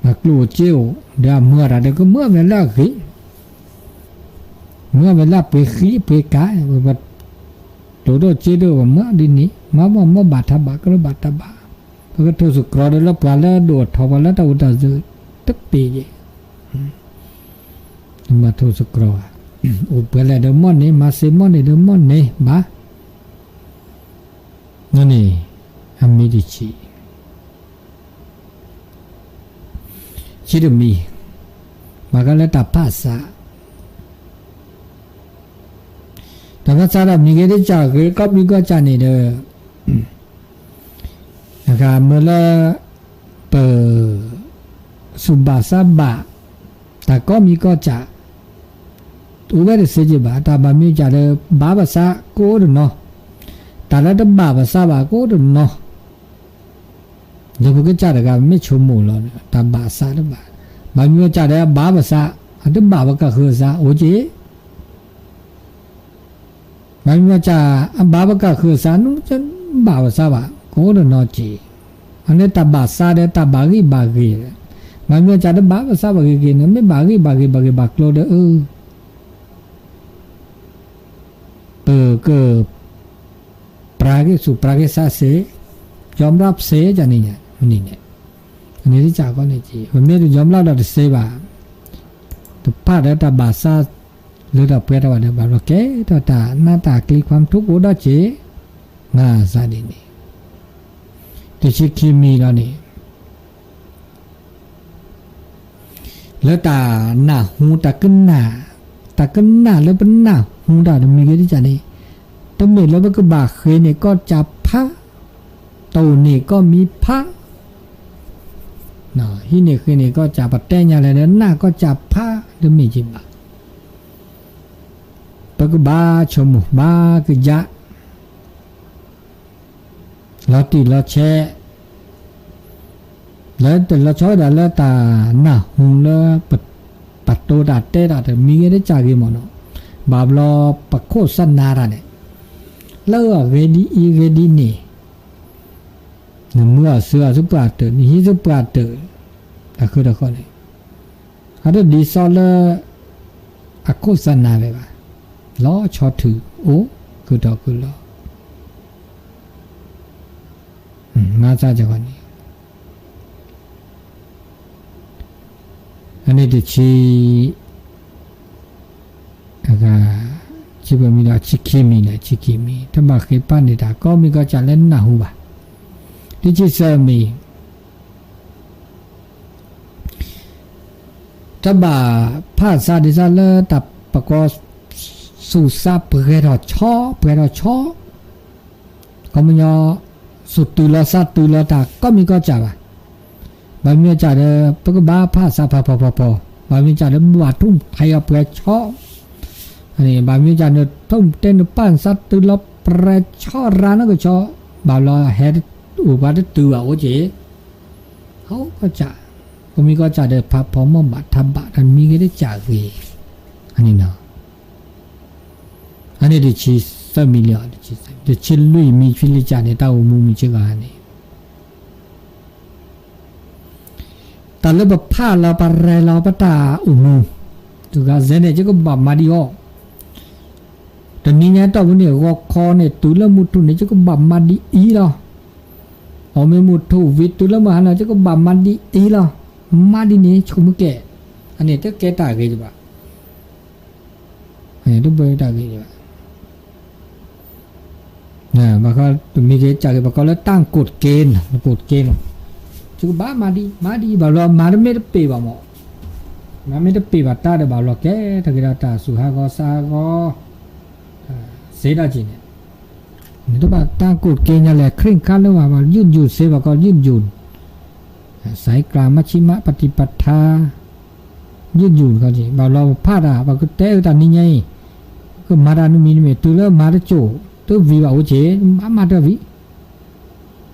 အကျိၣ်အစ့အိၣ်, ဒီးအမုာ်အီၣ်တၢ်ဒီးကမုာ်အီၣ်ဝဲလၢအဂ့ၤ, မုာ်အီၣ်ဝဲလၢအပှ့ၤဃံအပှ့ၤကၤ, ပတိၢ်ဒိၣ်စ့ဒိၣ်ပမုာ်အီၣ်ဒ်န့ၣ် မၤဘၣ်မ့ၢ်ဘၣ်တၢ်ဘၣ် ကြၢးဘၣ်တၢ်ဘၣ်, ပကထိၣ်သတြီၤဒီးလၢပှၤလၢဒိၣ်အထီၣ် ပှၤလၢတၢ်အိၣ်တၢ်စၢၤတပ့ၤယဲၢ်, မၤထိၣ်သတြီၤဧါ, အိၣ်ပှဲၤလဲၣ်ဒီးမီၢ်န့ၣ် မၤစ့မီၢ်န့ၣ်ဒီးမီၢ်န့ၣ်ဘၣ် န့ၣ်, အမံၤတဆံ, ဆံတမံၤ, ဘၣ်ဃးလၢတၢ်ဖးစး, တၢ်ဖးစးဒီးမံၤဂ့ၤဒ်ကၢ်ဂ့ၤ ကီၢ်မံၤကီၢ်စဲၣ်န့ၣ်ဒီး အဂၤမ့ၢ်လၢ ပ စူၢ်ဘၣ်စးဘၣ်, တၢ်ကီမံၤကီၢ်စဲၣ်, အိၣ်ဝဲတစ့က့ဘၣ်, တၢ်ဘၣ်မံၤကၢ်ဒီး ဘၣ်ပစးကအိၣ်တနီၤ, တၢ်လၢတဘၣ်ပစးဘၣ်ကအိၣ်တနီၤ, ဒီးပကစၢ်တဂၤမ့ၢ်ဆိကမိၣ်လီၤ, တၢ်ဘၣ်စးတဘၣ်, ဘၣ်မံၤကၢ်ဒီးဘၣ်ပစး, အတဘၣ်ပကဃၢၤစးအိၣ်က့ ဘၣ်မံၤမ့ၢ်ကၢ် အဘၣ်ပကဃၢၤစး နဘၣ်ပစးဘၣ် ကအိၣ်တနီၤက့ၤ, အန့ၣ်တၢ်ဘၣ်စးဒီးတၢ်ဘၣ်ဂံၢ်ဘၣ်ဂ့ၤ, ဘၣ်မံၤမ့ၢ်ကၢ်တဘၣ်ပစးဘၣ်ဂ့ၤဂ့ၤန့ၣ် မ့ၢ်ဘၣ်ဂံၢ်ဘၣ်ဂ့ၤဘၣ်ဂ့ၤဘၣ်ကျိၤဒီး အၢ ပက ပြးက့ၤဆူၣ်ပြးက့ၤစးစ့ၢ်, ယီၤမျၢ်စ့ၢ်ကန့ၣ်, န့ၣ်, အန့ၣ်တကးကီန့ၣ်က့ၤ ပမ့ၢ်တယီၤမျၢ်ဒီးတစ့ဘၣ်, တဖၣ်ဒီးတၢ်ဘၣ်စး လၢတၢ်ပှဲၤထီၣ်ဘၣ်ဒီး ဘၣ်ဘျီကဲထီၣ်တၢ်နးတၢ်ကျံၤ ခွါမထူၣ်ကအိၣ်ဒီးက့ၤ, မၤစးဒ်န့ၣ်, တဆံခံမံၤလီၤန့ၣ် လၢတၢ်နၢ်ဟူ တၢ်ကနၣ်, တၢ်ကနၣ်လၢပနၢ်ဟူတၢ်တမံၤဂ့ၤတကးန့ၣ်, တမ့ၢ်လၢပကဘၣ်ဃ့န့ၢ်ကီၢ်ကၢ်ဖး, တအိၣ်န့ၢ်ကီၢ်မံၤဖး, ဟံးန့ၢ်ဃ့န့ၢ်ကီၢ်ကၢ် ပတဲညါလဲၣ်လၢနၢ်ကီၢ်ကၢ်ဖး တမ့ၢ်က့ၤဘၣ်. ပကဘၣ်ဆိကမိၣ်ဘၣ်ကယၢ် လီၤတံၢ်လီၤဆဲး, လၢတလီၤဆီဝဲဒၣ်လၢတၢ်နၢ်ဟူလၢ ပတိၤတၢ်တဲတၢ်တမံၤဂ့ၤတကးဂ့ၤမ့ၢ်နီၤ, ဘၣ်ဘျီပခိၣ်စနၤတၢ်န့ၣ်, လၢအဂ့ၤဒ်အံၤဂ့ၤဒ်န့ၣ်, နမၤအီၤဆှၢအီၤဆူပှၢ်တၢၢ် နဟံးဆူပှၢ်တၢၢ်, တၢ်ဃုာ်တၢ်ဃီန့ၣ်, အတဒ်သိးလၢ အခိၣ်စနၤဝဲဘၣ်, လီၤဆီထုးအိၣ် ဃုာ်ထီၣ်ဃုာ်လီၤ မၤသးကန့ၣ်, အန့ၣ်တဆံ, အဂၤ, ဆံပမံၤဒီးဆံခံမံၤန့ၣ် ဆံခံမံၤ တဘၣ်ဃ့ပာ်န့ၢ်တၢ်ကီၢ်မံၤကီၢ်ကၢ်လၢနၢ်ဟူဘၣ်. တဆံသၢမံၤ တဘၣ်ဖးစးဒ်သိးလၢတၢ်ပကီၢ် သူၣ်စးပှဲၤထီၣ်ဆီ ပှဲၤထီၣ်ဆီ, ခီပညီ သူၣ်တုၤလီၤသးတုၤလီၤတၢ်ကီၢ်မံၤကီၢ်ကၢ်ဘၣ်. ဘၣ်မနုၤကၢ်ဒီး ပကဘၣ်ဖးစးဖးဖီဖီဖီ, ဘၣ်မနုၤကၢ်ဒီး ဘၣ်ထိၣ်ဖးယီၤပှဲၤဆီ, ဘၣ်မနုၤကၢ်ဒီး ထိၣ်တဲနုာ်ပၢ်သးတုၤလီၤပှဲၤဆီရၤနီၢ်ကဆီ, ဘၣ်ဘျီဟဲအိၣ်ပှၤတတုၤဘၣ်အိၣ်က့ၤ ဟီၣ်ကီၢ်ကၢ်, ကီၢ်မံၤကီၢ်ကၢ်ဒီး ဖးဖီမီၢ်ဘၣ်ထးဘၣ်တမံၤဂ့ၤတကးဂ့ၤ, အန့ၣ်နီၤ, အန့ၣ်တဆံသၢမံၤလံ, တဆံလွံၢ်မံၤဖဲလံကၢ်န့ၣ် တၢ်အိၣ်မူမံၤစ့ၢ်ကီးန့ၣ်, တၢ်လၢပဖးလီၤပရဲၤလီၤပတၢ်အိၣ်မူ, တုၤဂၤစဲန့ၣ် ယကဘၣ်မၤဒ်အီၤ, တနံၤညါတီၢ်ပူၤန့ၣ် ဂီၤခီန့ၣ် တုၤလၢမုၢ်ထူၣ်န့ၣ် ယကဘၣ်မၤဒ်အံၤလီၤ. အီၣ်မ့ၢ်မုၢ်ထူၣ်ဝံၤတုၤလၢမုၢ်ဟါလီၤ ယကဘၣ်မၤဒ်အံၤလီၤ. မၤဒ်န့ၣ် ဆိကမိၣ်ကဲ, အန့ၣ်တကဲတၢ်ဂ့ၤဘၣ်, တဘၣ်တၢ်ဂ့ၤဘၣ်. ဘၣ်ဃီတမံၤကဲတၢ်ဂ့ၤ ပကိးလၢတၢ်ကိးတက့ၢ်, ကိးတက့ၢ်လီၤ. ယကဘၣ်မၤဒ် မၤဒ်အံၤ ဘၣ်ဘျီမၤတမ့ၢ်တပ့ၤဘၣ်မး, မၤမ့ၢ်တပ့ၤဘၣ်တၢ်ဒီး ဘၣ်ဘျီကဲထီၣ်က့ၤဒီးတၢ်သူၣ်ဟးဂီၤသးဟးဂီၤ စ့ဒၣ်က့ၤန့ၣ်, နတဘၣ်တၢ်ကိးတက့ၢ်ညါလဲၣ် ခရံာ်ခါလၢဘၣ် ယုၢ်ယုၢ်စ့ ပကိးယုၢ်ယုၢ်, စဲကျါမၤဆံးမး ပတံၢ်ပထါ, ယုၢ်ယုၢ်တခီက့ၤ ဘၣ်ဘျီပဖးတၢ် ပကတဲအၢတၢ်နံၤညါအံၤ, ကမၤတၢ်နမံၤနမ့ၢ်တုၤလၢမၤတစိၢ် တဝံၤဘၣ်အိၣ်က့ၤ မၤမၤတၢ်ဝံ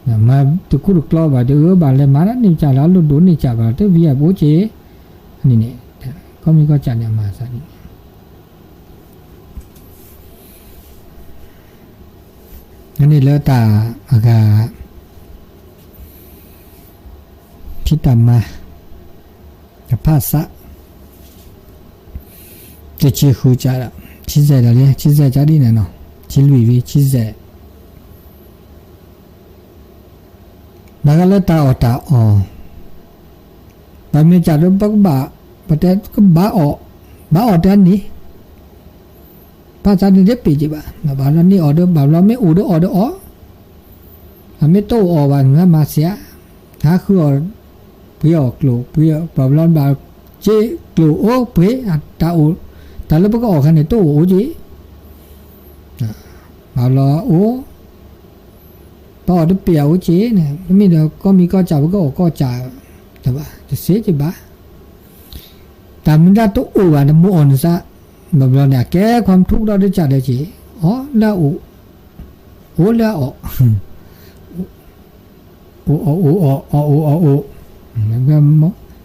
ၤ, မၤတခူတကျီဘၣ် တအၢဘၣ်လဲၤမၤတၢ်န့ၣ်ကၢ်လၢအလိၣ်ဒိၣ်န့ၢ်ကၢ်ဘၣ် တဝံၤဘၣ်အိၣ်က့ၤ, န့ၣ်န့ၣ်, ကီၢ်မံၤကီၢ်ကၢ်န့ၣ်အမၤသးန့ၣ် န့ၣ်လၢတၢ်အဂၤ ဖံးတၢ်မၤ တဖၣ်သး တဆံဃုကၢ်ဒီး ဆံဆဲးဒီးလံ ဆံဆဲးကၢ်ဒ်န့ၣ်နီၤ ဆံလွံၢ်ဝံၤ ဆံဆဲး ဘၣ်ဃးလၢတၢ်အီၣ်တၢ်အီ ဘၣ်မ့ၢ်ကၢ်ဒီး ပကဘၣ် ပတဲကဘၣ်အီၣ် ဘၣ်အီၣ်တၢ်န့ၣ် ဘၣ်သးန့ၣ်တပ့ၤက့ၤဘၣ် ဘၣ်ဘျီန့ၢ်အီၤဒီး ဘၣ်ဘျီမ့ၢ်အိၣ်ဒီးအီၣ်ဒီးအီၣ် အမ့ၢ်တအိၣ်အီၣ်ဘၣ် နမၤစၢၤ ဟးဃုအီၣ် ပှ့ၤအီၣ်ကျိၣ် ပှ့ၤအီၣ် ဘၣ်ဘျီဘၣ်စ့ကျိၣ်အိၣ်ပှ့ၤ တၢ်အိၣ် တၢ်လၢပကအီၣ်ခါန့ၣ် တအိၣ်အိၣ်က့ၤ ဘၣ်ဘျီအိၣ် ပအီၣ်တပ့ၤအအိၣ်က့ၤန့ၣ် မ့မ့ၢ်ဒီးကီၢ်မံၤကီၢ်စၢ် ပကအီၣ်ကီၢ်စၢ် တဘၣ် တစ့က့ၤဘၣ် တၢ်မ့ၢ်ဒၣ်တအိၣ်ဘၣ် နမိၢ်အီၣ်နသး ဘၣ်ဘျီန့ၣ် အကဲခွါမထူကဒီးတကၢ်ဒီးက့ၤ အီၣ်လၢအအိၣ် အိၣ်လၢအအီၣ် အိၣ်အီၣ်အိၣ်အီၣ် အီၣ်အိၣ်အီၣ်အိၣ်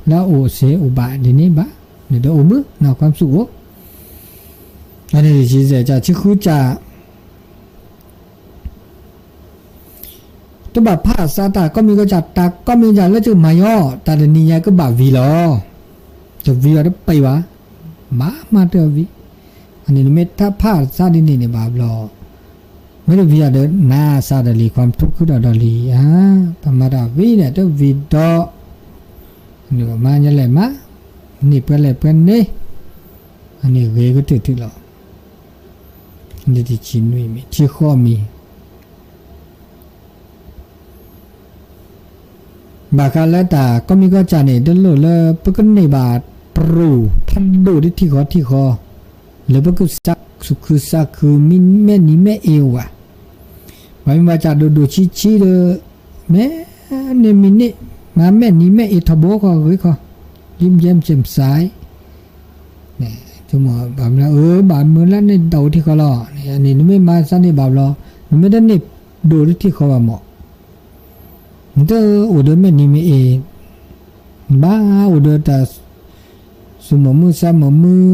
လၢအအိၣ်စ့အိၣ်ဘၣ်ဒ်န့ၣ်ဘၣ် နတအိၣ်မုာ် နခွါမဆူၣ်အိၣ် တၢ်န့ၣ်တဆံစဲးကၢ် ဆံဃုကၢ် တဘၣ်ဖးအသးတၢ်ကီၢ်မံၤကီၢ်စၢ် တၢ်ကီၢ်မံၤကီၢ်စၢ်လၢကမၤယီၤ တၢ်တနံၤညါကဘၣ်ဝံၤလီၤ. တဝံၤအီၤတပံၤဘၣ် မၤမၤတၢ်ဝံၤ အန့ၣ်နမ့ၢ်တၢ်ဖးအသးဒ်န့ၣ်န့ၣ်ဘၣ်ဘျီ မ့ၢ်တဝံၤအီၤဒီး နၤသးဒီးလံ ခွါမထူခုဒီးဒီးလံဧါ ပမၤတၢ်ဝံၤန့ၣ် တဝံၤဒီး နမၤညါလဲၣ်မး န့ၢ်ပှဲၤလဲၣ်ပှဲၤန့ၣ် အန့ၣ်ဂ့ၤကတၢၢ်တုၤလီၤ. လၢတဆံနွံမံၤ ထံဃီမံၤ ဘၣ်ဃးလၢတၢ်ကီၢ်မံၤကီၢ်စၢ်န့ၣ် တလိၣ်လၢပကန့ၢ်ဘၣ် ဖးဒိၣ် ဖးဒိၣ်ဒ်ထံၣ်ဃီထံၣ်ဃီ, လၢပကစးခုစးခု မ့ၢ်မဲာ်နံၤမဲာ်အ့အိၣ်ဧါ, ပှၤမ့ၢ်ဘၣ်စးဒိၣ်ဒိၣ်ဆံးဆံးဒီး မဲာ်န့ၣ်မံၤန့ၣ် မၤမဲာ်နံၤမဲာ်အ့ထီဘိဃီဂ့ၤခီ, ယံၣ်ယဲၢ်စဲးစဲး ဘၣ်မၢလၢန့ၣ် ဒိၣ်ထံၣ်ဃီလီၤန့ၣ် နမ့ၢ်မၤစၢ်န့ၢ်ဘၣ်ဘျီ, နမ့ၢ်တန့ၢ်ဒိၣ်ဒ်ထံၣ်ဃီဘၣ်မး, နတအိၣ်ဒီးမဲာ်နံၤမဲာ်အ့, ဘၣ်အိၣ်ဒီးတၢ်စူၢ်မုာ်မုာ် စၢ်မုာ်မုာ်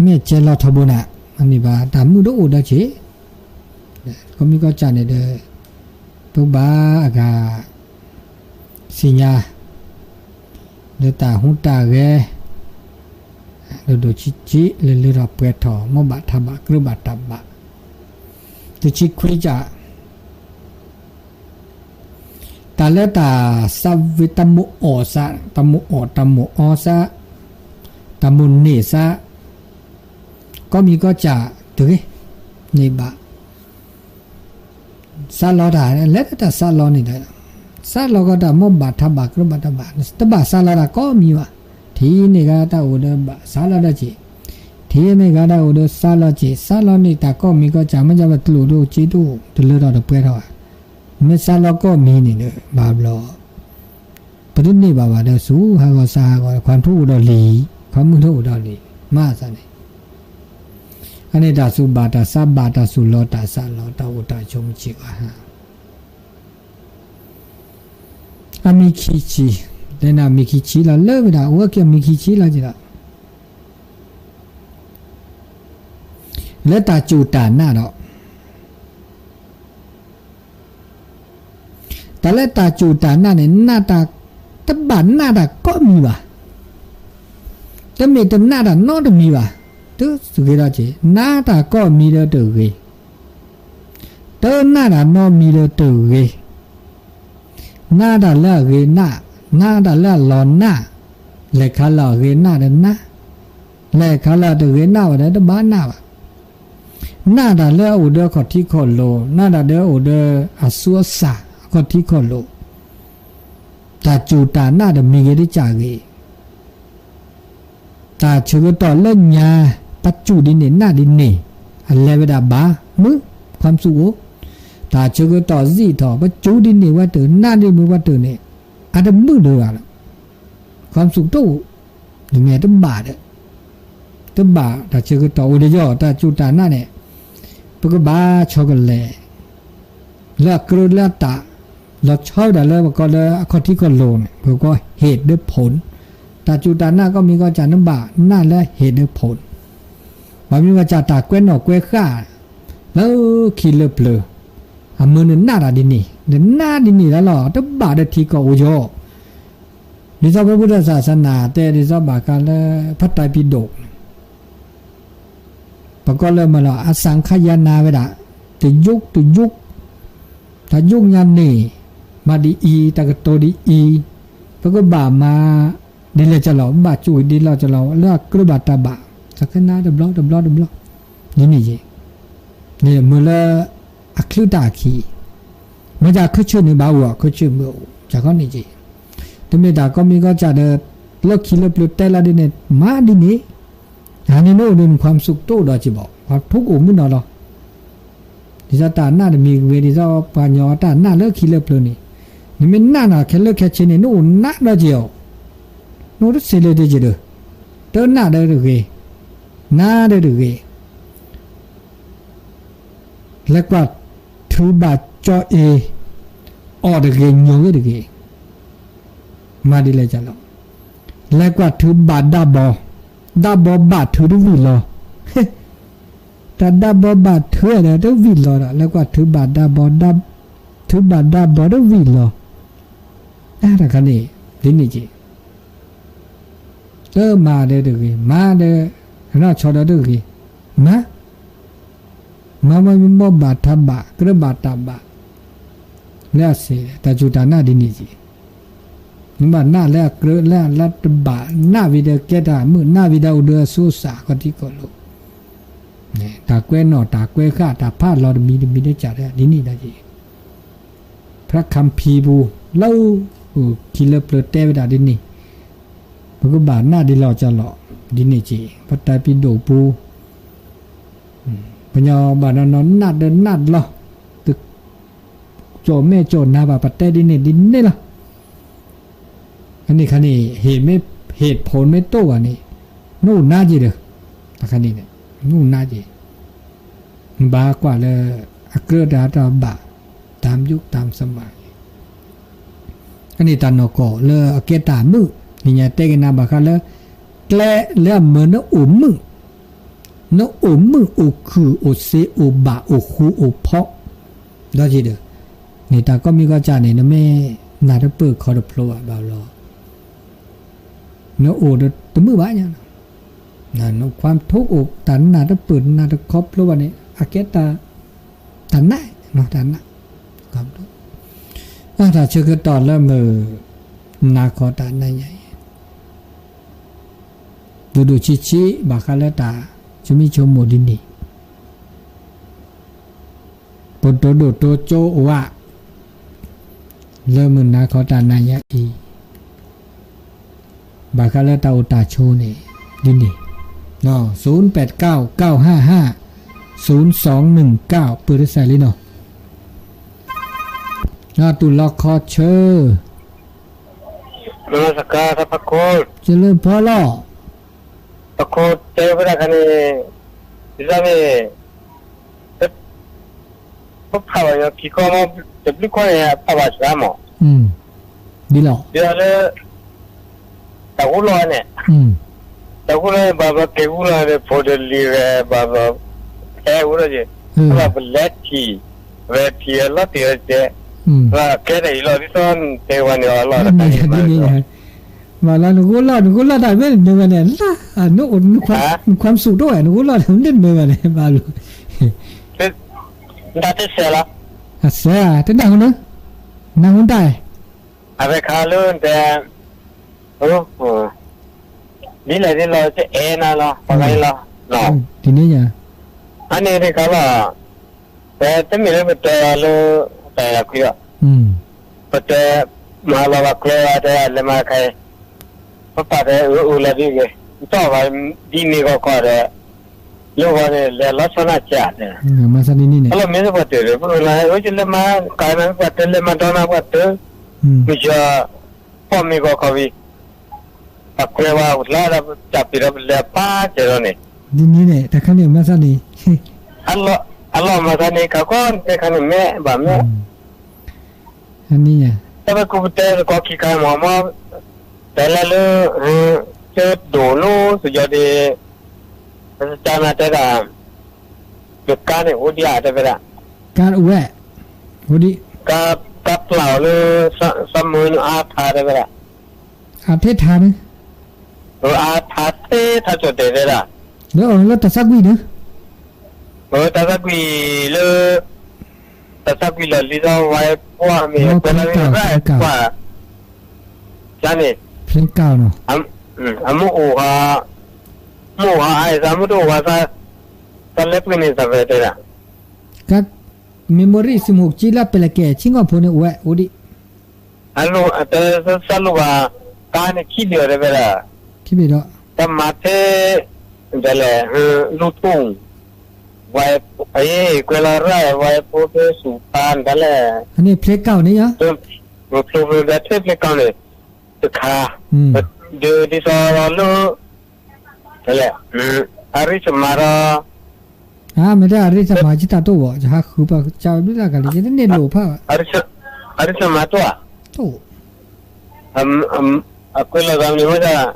မဲာ်ကဲလီၤထီဘိနၤ, အမ့ၢ်ဘၣ်တၢ်မုာ်တအိၣ်ဒီးက့ၤ, ကီၢ်မံၤကီၢ်စဲၣ်န့ၣ်ဒီး ပကဘၣ်အဂၤ သ့ၣ်ညါ လၢတၢ်ဟူးတၢ်ဂဲၤ ဒိၣ်ဒိၣ်ဆံးဆံး လၢလၢထီၣ်ပှဲၤထီၣ် မ့ၢ်ဘၣ်ထးဘၣ်ကြၢးဘၣ်တၢ်ဘၣ်, တဆံခွံကၢ် တၢ်လၢတၢ်သးဝံၣ် တၢ်မိၣ်အီၣ်သး တၢ်မိၣ်အီၣ် တၢ်မိၣ်အီသး တၢ်မိၣ်န့ၢ်သး ကီၢ်မံၤကီၢ်စဲၣ်တဂ့ၤ, န့ၢ်ဘၣ် သးလီၤတၢ် လဲၤတၢ်သးလီၤန့ၣ်ဒီး သးလီၤကီးတၢ်မိၣ်ဘၣ်ထးဘၣ်ကြၢးဘၣ်တၢ်ဘၣ် တဘၣ်သးလီၤတၢ်ကီၢ်မံၤဘၣ်, ထံၣ်န့ၢ်ဂၤတၢ်အိၣ်ဒီးဘၣ်သးလီၤတၢ်က့ၤ, ထံၣ်န့ၢ်ဂၤတၢ်အိၣ်ဒီးသးလီၤက့ၤ သးလီၤန့ၢ်တၢ်ကီၢ်မံၤကီၢ်စဲၣ် မ့ၢ်ကဘၣ်တလိၣ်ဒိၣ်က့ၤဒိၣ် တလၢထီၣ်တပှဲၤထီၣ်ဘၣ်, မ့ၢ်သးလီၤကီၢ်မံၤန့ၣ်ဒီး ဘၣ်ဘျီ ပတန့ၢ်ဘၣ်ဘၣ်ဒီး ဆူဟးဂီၤသးဟးဂီၤ ခွါထူအိၣ်ဒီးလံ, ခွါမုၣ်ထူအိၣ်ဒီးလံ, မၤသးန့ၣ်, အန့ၣ်တၢ်သူၣ်ဘၣ်တၢ်သးဘၣ် တၢ်သူၣ်လီၤတၢ်သးလီၤ တၢ်အိၣ်တၢ်ဆိးမုၢ်ဆ့ၣ်ကီးဟါ, အမံၤခံဆံ, တဲနၤမံၤခံဆံလီၤ လၢဝဲဒၣ် အဝဲက့ၤမံၤခံဆံလီၤက့ၤဒီး လၢတၢ်စူၢ်တၢ်နာ်ဒီး တၢ်လၢတၢ်စူၢ်တၢ်နာ်န့ၣ် နာ်တၢ် တဘၣ်နာ်တၢ်ကိးမံၤဘၣ်, တမ့ၢ်တနာ်တၢ်နီတမံၤဘၣ်, တဂ့ၤဒီးက့ၤ နာ်တၢ်ကိးမံၤဒီးတဂ့ၤ, တနာ်တၢ်နီတမံၤဒီးတဂ့ၤ, နာ်တၢ်လၢအဂ့ၤနာ်, နာ်တၢ်လၢအလီၤနာ်, လဲၤခါလၢအဂ့ၤနာ်ဒီးနာ်, လဲၤခါလၢအတဂ့ၤနာ်ဘၣ်ဒီးတဘၣ်နာ်ဘၣ်. နာ်တၢ်လၢအအိၣ်ဒီးအခီၣ်ထံးခီၣ်လိၤ, နာ်တၢ်လၢအအိၣ်ဒီးအသူအသၣ်အခီၣ်ထံးခီၣ်လိၤ, တၢ်စူၢ်တၢ်နာ်တမံၤဂ့ၤတကးဂ့ၤ, တၢ်ဆၢကတီၢ်လၢညါ ပစူၢ်ဒ်န့ၣ်နာ်ဒ်န့ၣ်, အလဲၤဝဲဒၣ်ဘၣ်မုာ် ความสุข အိၣ်, တၢ်ဆၢကတီၢ်စံၣ်ထီၣ် ပစူၢ်ဒ်န့ၣ်ဝဲတၢၢ် နာ်ဒ်မုာ်ဝဲတၢၢ်န့ၣ် အတမုာ်ဒံးဘၣ်လီၤ. ความสุข တအိၣ်, တမ့ၢ်တဘၣ်ဒီး တဘၣ်တၢ်ဆၢကတီၢ်အိၣ်ဒီးယီၤ တၢ်စူၢ်တၢ်နာ်န့ၣ် ပကဘၣ်ဆီကလဲၤ လၢအကြၢးလၢအတၢ် လီၤဆီဝဲဒၣ်လၢပကိးလၢအခီၣ်ထံးခီၣ်လိၤန့ၣ် ပကိး ဟ့ၣ်ဒၢဖုၣ်, တၢ်စူၢ်တၢ်နာ်ကီၢ်မံၤကီၢ်စဲၣ်န့ၣ်ဘၣ်နာ်လၢဟ့ၣ်ဒၢဖုၣ်, ပှၤမ့ၢ်ဘၣ်စးတၢ်ကွဲနီၣ်ကွဲဃာ် လၢခံလၢပျၢၤ, အမုၢ်နနာ်တၢ်ဒ်န့ၣ် နနာ်ဒ်န့ၣ်လီၤလီၤ တဘၣ်ဒီးထံကီၢ်အိၣ်ယီၤ ဒ်သိးပပုၢ်ဒီသးစနၤတဲဒ်သိးဘၣ်ဃးလၢ ဖးတၢ်ပံၤဒိၣ် ပကိးလၢမၤလီၤ အသံဃာ်ယၤနၤဝဲဒၣ် တယုၢ်တယုၢ်, တၢ်ယုၢ်ညါန့ၣ် မၤဒ်အံၤ တၢ်ကတိၤဒ်အံၤ, ပကဘၣ်မၤဒ်လဲၣ်ကလီၤ ဘၣ်စူၢ်ဒ်လဲၣ်ကလီၤ လၢအကြၢးဘၣ်တၢ်ဘၣ် တၢ်ကနၣ်တဘျီတဘျီတဘျီ, ဒ်န့ၣ်ယ့ၣ်, န့ၣ်မ့ၢ်လၢ အချုးတၢ်အခံ, မ့ၢ်တၢ်ခူၣ်ဆူၣ်န့ၣ်ဘၣ်အိၣ် ခူၣ်ဆူၣ်မ့ၢ်အိၣ် တၢ်ခီန့ၣ်က့ၢ်, တမ့ၢ်တၢ်ကီၢ်မံၤကီၢ်စဲၣ်ဒီး လၢခံလၢပျၢၤတဲလီၤဒ်န့ၣ် မၤဒ်န့ၣ်, အန့ၣ်နအိၣ်ဒီး န ความสุข တအိၣ်ဒီးက့ၢ်ဘၣ် ပှၤထိကအိၣ်မုၢ်နီၤလီၤ, ဒ်သိးတၢ်နာ်တမံၤဝဲ ဒ်သိးပှၤကညီတၢ်နာ်လၢခံလၢပျၢၤန့ၣ်, နမ့ၢ်နာ်နီၤခဲလၢာ်ခဲဆ့န့ၣ် နအိၣ်နးဒီးက့ၢ်အီၤ, နအိၣ်တသ့လၢၤတက့ၢ်ဒီး, တနာ်ဒီးတဂ့ၤ, နါဒီးတဂ့ၤ လဲၤကွၢ်ထုးဘၣ်ကၠီအ့ၤ, အီၣ်တဂ့ၤ ညီၣ်ဂ့ၤတဂ့ၤ, မၤဒ်လဲၣ်ကလီၤ, လဲၤကွၢ်ထုးဘၣ်ဒၣ်ဘီ, ဒၣ်ဘီဘၣ်ထုးတဝံၣ်လီၤ, တၢ်ဒၣ်ဘီဘၣ်ထုးဒီးတဝံၣ်လီၤဒီး လဲၤကွၢ်ထုးဘၣ်ဒၣ်ဘီ, ထုးဘၣ်ဒၣ်ဘီတဝံၣ်လီၤ, တၢ်ခါန့ၣ် ဒ်န့ၣ်က့ၢ် တမၤဒီးတဂ့ၤ, မၤဒီး ကနီၣ်ဆီဒီးတဂ့ၤ, မၤ, မၤဝဲမ့ၢ်ဘၣ်ထးဘၣ် ကြၢးဘၣ်တၢ်ဘၣ်, လၢအစ့ၢ် တၢ်စူၢ်တၢ်နာ်ဒ်န့ၣ်က့ၢ်, မ့ၢ်ဘၣ်နာ်လၢအကြၢးလၢအလၢတဘၣ်, နာ်ဝံၤဒီးကဲတၢ်မုာ်, နာ်ဝံၤဒီးအိၣ်ဒီးအသူအသၣ်ခီၣ်ထံးခီၣ်လိၤ, တၢ်ကွဲနီၣ်တၢ်ကွဲဃာ် တၢ်ဖးလီၤတမံၤတမံၤတကးဒီး ဒ်န့ၣ်ဒၣ်က့ၢ် พระคัมภีร์ပူၤ လၢခံလၢပျၢၤတဲဝဲဒၣ်ဒ်န့ၣ်, ပကဘၣ်နးဒ်လီၤကၢ်လီၤ, ဒ်န့ၣ်က့ၤ ပတၢ်ပံၤဒိၣ်ပူၤ, ပညီဘၣ်နီၢ်နီၢ်နးဒီးနးလီၤ, တကၠီၣ်မဲာ်ကၠီၣ်နါဘၣ် ပတဲဒ်န့ၣ်ဒ်န့ၣ်လီၤ. အန့ၣ်ခါန့ၣ် ဟ့ၣ်ဖိမ့ၢ်တိၢ်ဘၣ်န့ၣ် နအိၣ်နါက့ၤဒီး, တခါန့ၣ် နအိၣ်နါက့ၤ ဘၣ်ကွၢ်လၢ အကြၢးတၢ်တဘၣ် တၢ်မယုၢ်တၢ်မစမး အန့ၣ်တၢ်နီၢ်ကီၢ်လၢအကဲတၢ်မုာ်, နညါတဲက့ၤနၤဘၣ်ဃးလၢ ကျဲလၢအမၢနအိၣ်မုာ်, နအိၣ်မုာ်အိၣ်ခုၣ်အိၣ်စ့အိၣ်ဘၣ်အိၣ်ဃူအိၣ်ဖိး, ဒီးက့ၤဒီး န့ၣ်တၢ်ကိးမံၤကီၢ်ကၢ်န့ၣ် နမ့ၢ်နၢ်တပၢၢ်ခီၣ်တဖျိဘၣ်ဘၣ်လီၤ နအိၣ်ဒီးတမုာ်ဘၣ်ညါ, နခွါထိကအိၣ် တၢ်နၢ်တပၢၢ်နၢ်တခီဖျိဘၣ်န့ၣ် အကဲတၢ်, တၢ်နး, တၢ်နး, တၢ်ဆၢကတီၢ်လၢမုၢ် နၤခီတၢ်နါညါအံၤ ဒိၣ်ဒိၣ်ဆံးဆံး ဘၣ်ဃးလၢတၢ်ဆိမိၣ်ဆိကမိၣ်ဒ်န့ၣ် ပတိၢ်ဒိၣ်တိၢ်ကၠိအိၣ်ဧါ လၢမုၢ်နၤခီတၢ်နါညါအံၤ ဘၣ်ဃးလၢတၢ်အိၣ်တၢ်ဆိးန့ၣ် ဒ်န့ၣ်, ศูนย์แปดเก้าเก้าห้าห้าศูนย์สองหนึ่งเก้า ပၢၢ်တစဲးလံနီၤ, တူၢ်လီၤခီဆၢ ကလၢၢ်ဖီလီၤ, ပခိၣ်တဲဝဲဒၣ်ခါန့ၣ်, ဒ်သိးန့ၣ် ပဖးဘၣ်ညီခံခီမး, တဘျုးခီန့ၣ် အဖးဘၣ်စှၤမး, ဒ်လီၤ, ဒ်သိးလၢ တၢ်ဂိၢ်လီၢ်န့ၣ်, တၢ်ဂိၢ်လီၢ်န့ၣ် ဘၣ်ဘၣ်ကဲဂိၢ်လီၢ်န့ၣ် ဖိတလံၤဝဲ ဘၣ်ဘၣ်ဟဲအိၣ်ဒီးက့ၤ, ဘၣ်ပလဲၤထံၣ်, ဝဲထံၣ်အလီၤတံၢ်ဝဲကဲ, ဘၣ်ကဲတၢ်အံၤလီၤ ဒ်သိးတဲဝဲန့ၣ်အီၤလီၤ တခါန့ၣ် ဘၣ်လီၤ နဂိၢ်လီၢ် နဂိၢ်လီၢ်တၢ်မ့ၢ်နၢၤဝဲန့ၣ် လၢ နခွါစူၣ်တအိၣ်ဝဲ နဂိၢ်လီၢ်တမ့ၢ်နၢၤဝဲန့ၣ် ဘၣ်လီၤ တၢ်တစဲးလီၤ အစဲး တနၢ်ဟူနၢၤ နၢ်ဟူတၢ် အဝဲခါလၢတဲ ဒ်လဲၣ်ဒ်လဲၣ် တအဲၣ်နၤလီၤ ပှၤဂၤအံၤလီၤ ဒ်န့ၣ်ညါ အန့ၣ်တခါလီၤ ပတမ့ၢ်လၢပတဲလၢ တၢ်အဲၣ်တၢ်ကွံဘၣ်, ပတဲ မၤလီၤဘၣ်ကျဲဝဲတဲလဲၤမၤတခါအံၤ, ပပာ်တဲအၢအၢလီၤဒ်ဂ့ၤ, နတီၢ်ဘၣ်ဒ်န့ၣ်ဂီၢ်ခီဒီး, လၢဂီၢ်န့ၣ် လဲၤလီၤဆီနၢ်ကၠးတဲ, မ့ၢ်လီၤ အဝဲကလဲၤမၤကၤနၤ ပှၤတဲလဲၤမၤဒီနၤပှၤတဲ, မ့ၢ်ယီၤ ပီၢ်မ့ၢ်ဂီၢ်ခီဝံၤ ပှၤကျဲဝဲလၢဒီး တၢ်ပ့ၤဒီးပလဲၤပာ်စဲးဒီးန့ၣ်, ဒ်န့ၣ်န့ၣ် တခါန့ၣ်မၤသးန့ၣ်, အလီၢ်မၤသးန့ၣ် ခါကီတဲခါန့ၣ်မ့ၢ်ဘၣ်မ့ၢ်, တၢ်ပကူပတဲတကီခံခါမ့ၢ်မ့ၢ်, တဲလၢလၢ, ကဒိၣ်လိ စယီၤဒ့, ပစတၢ်နၤတဲဒၣ်, ယကါန့ၣ်အိၣ်ဒံးဧါတဲဝဲဒၣ်, ကါအိၣ်ဝဲ, အိၣ်ဒံး, ကါပျၢ်အီၤလၢ, သးမုာ်နအါထါတဲဝဲဒၣ် အါထဲထါန့ၣ်, အါထါထဲထါကၠီၣ်တဲာ်တဲဒၣ်, လၢအီၤလၢတၢ်သးကွံန့ၣ်, တၢ်သးကွံလၢ, တၢ်သးကွံလီၢ်လံၤဒီးဝဲပှၢ်မ့ၢ်ကွဲးလီၤရၢ်ကွၢ်, န့ၣ်, အမ့ၢ်အိၣ်, မ့ၢ်အိၣ်ဟးအါအသးမ့ၢ်တအိၣ်ဟးသး, တၢ်လဲၤပှ့ၤန့ၣ်တၢ်ဖဲတဲဒၣ် ကါ memory စံးမုၢ်ကၠံလၢပလဲၤကဲဆ့ၣ်နီၤဖိန့ၣ်အိၣ်ဝဲအိၣ်ဒံး, အတဲသးလိဘၣ်, ကါန့ၣ်ခံဘ့ၣ်အီၤတဲဝဲဒၣ်, ခံဘ့ၣ်ဒီး, တၢ်မၤထဲ, ဒ်လဲၣ်, လူၤထူ, ဝဲ, ကွဲးလီၤရၢ်ဝဲဖိဖဲစူၤဖါဒ်လဲၣ်, အန့ၣ်ဖျဲကၢ်န့ၣ်ယါ, ဖျိဖျိဒီးထဲဖျဲကၢ်န့ၣ်, တခါ, ဒ်သိးလၢ လဲၣ်, အရံၣ်စမၤဒီး, အမ့ၢ်တၢ်အရံၣ်စမၤ ယတၢ်တိၢ်ဘၣ် ယဟးဃုပှၤကစၢ်ဝဲဘျုးလၢကလံၤ ယတန့ၢ်လိာ်ဖးဘၣ်, အရံၣ်စမၤတိၢ်ဧါ, တိၢ်, အကွဲးလီၤသးမနုၤမ့ၢ်ဒၣ်,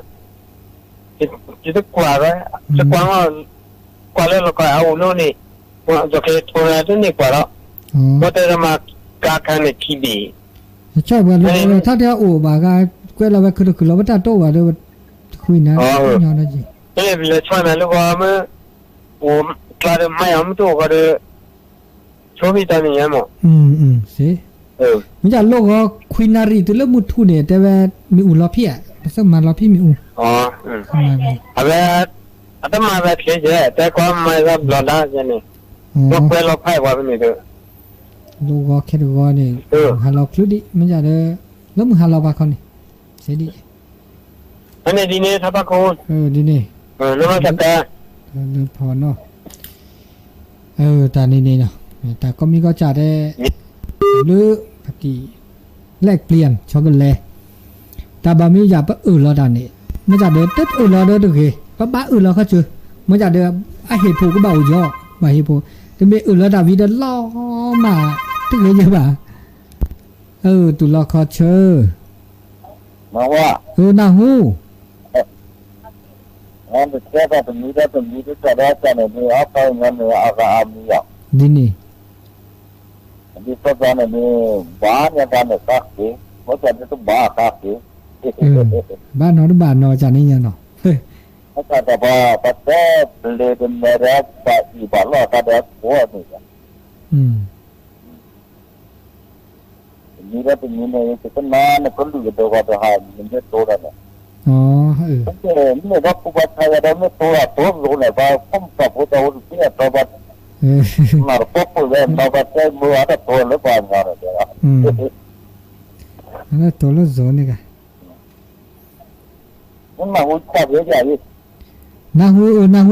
ယတကွၢ်ဝဲ, ယကွၢ်, ကွၢ်လၢလီၤကီၢ်အအိၣ်လီၤန့ၣ်, ယကထိးန့ၣ်တန့ၢ်ကွၢ်လီၤ, ဘၣ်တဲတမၤကါခါန့ၣ်ခံဘ့ၣ်, ယဆိကမိၣ်လၢထါတဲအိၣ်ဘၣ်ဂၤ, ကွဲးလီၤဝဲခုတခုလီၤ ပတၢ်တိၢ်ဘၣ်ဒီး, တခွံနၤ, တလဲၤပလဲၤဆီနၤလၢဂီၢ်မ့ၢ်, အိၣ်ကျါဒီးမၤအီၤမ့ၢ်တအိၣ်ဃီဒီး, ဆိမ့ၢ်တၢ်န့ၣ်ညါမး, မ့ၢ်ဒ်လိၣ်ဂီၤခွံနၣ်ရံၣ်တုၤလၢမုၢ်ထူၣ်န့ၣ် တဲဝဲ, မ့ၣ်အူလီၤဖံးဧါ, တသ့ၣ်မၤလီၤဖံးမ့ၣ်အူ, အဝဲ, အတမၤဝဲချ့ကဲ, တဲကွၢ်မၤသးဘျီဒၣ်ကဲန့ၣ်, ကွဲးလီၤဖးပှၤဖဲန့ၣ်ဒီး, လိၣ်ဂီၤခဲတဂီၤန့ၣ်, ဟးလီၤချုးဒံး မ့ၢ်ဒ်ဒီး, လၢမုၢ်ဟးလီၤဘၣ်ခီန့ၣ်, စ့ဒံး န့ၣ်ဒ်န့ၣ် ထါဘၣ်ခိၣ်, ဒ်န့ၣ်, လၢဖီနီၤ, တၢ်န့ၣ်န့ၣ်, တၢ်ကီၢ်မံကီၢ်စးတဲ, လၢ, ပတံၤ, လဲၣ်ပျံၤ ဆီကလဲၤ, တၢ်ဘၣ်မ့ၢ်ယၤပအၢၣ်လီၤတၢ်န့ၣ်, မ့ၢ်တၢ်ဒီးတအၢၣ်လီၤဒီးတဂ့ၤ, ပဘၣ်အၢၣ်လီၤခီဆၢ, မ့ၢ်တၢ်ဒီး, အဟ့ၣ်ဖိကဘၣ်အိၣ်ယီၤ, ဘၣ်ဟ့ၣ်ဖိ, တမ့ၢ်အၢၣ်လီၤတၢ်ဝံၤဒီးလီၤမး, တဂ့ၤယဘၣ် အၢ တူၢ်လီၤခီဆၢ, အၢ နၢ်ဟူ, ဒ်န့ၣ်, ဘၣ်နီတဘၣ်နီၤ ကန့ၣ်ညါနီၤ, တမံၤဒီးတမံၤန့ၣ် ယကနၣ်နကလုၢ်ကဒၢကဒီးဟးန့ၣ်မ့ၢ်တိၢ်ဒီးန့ၣ်, မ့ၢ်ဘၣ်ကူဘၣ်ဖးယၤဒီးမ့ၢ်တိၢ်ဒီးတိၢ်လိၤန့ၣ် ဘၣ်ခိၣ်မုၢ်သးဖိတၢ်အိၣ်တသ့အတီဘၣ်, နၢ်တပီၢ်ပှဲၤဝဲနီၢ်ဘၣ်တဲမုာ်အါတၢ်တိၢ်လၢပှၤညီန့ၣ်, တိၢ်လၢစိၤန့ၣ်ဂ့ၤ နၢ်ဟူတၢ်ဝဲဒၣ်, နၢ်ဟူအၢ နၢ်ဟူ, နံၤ,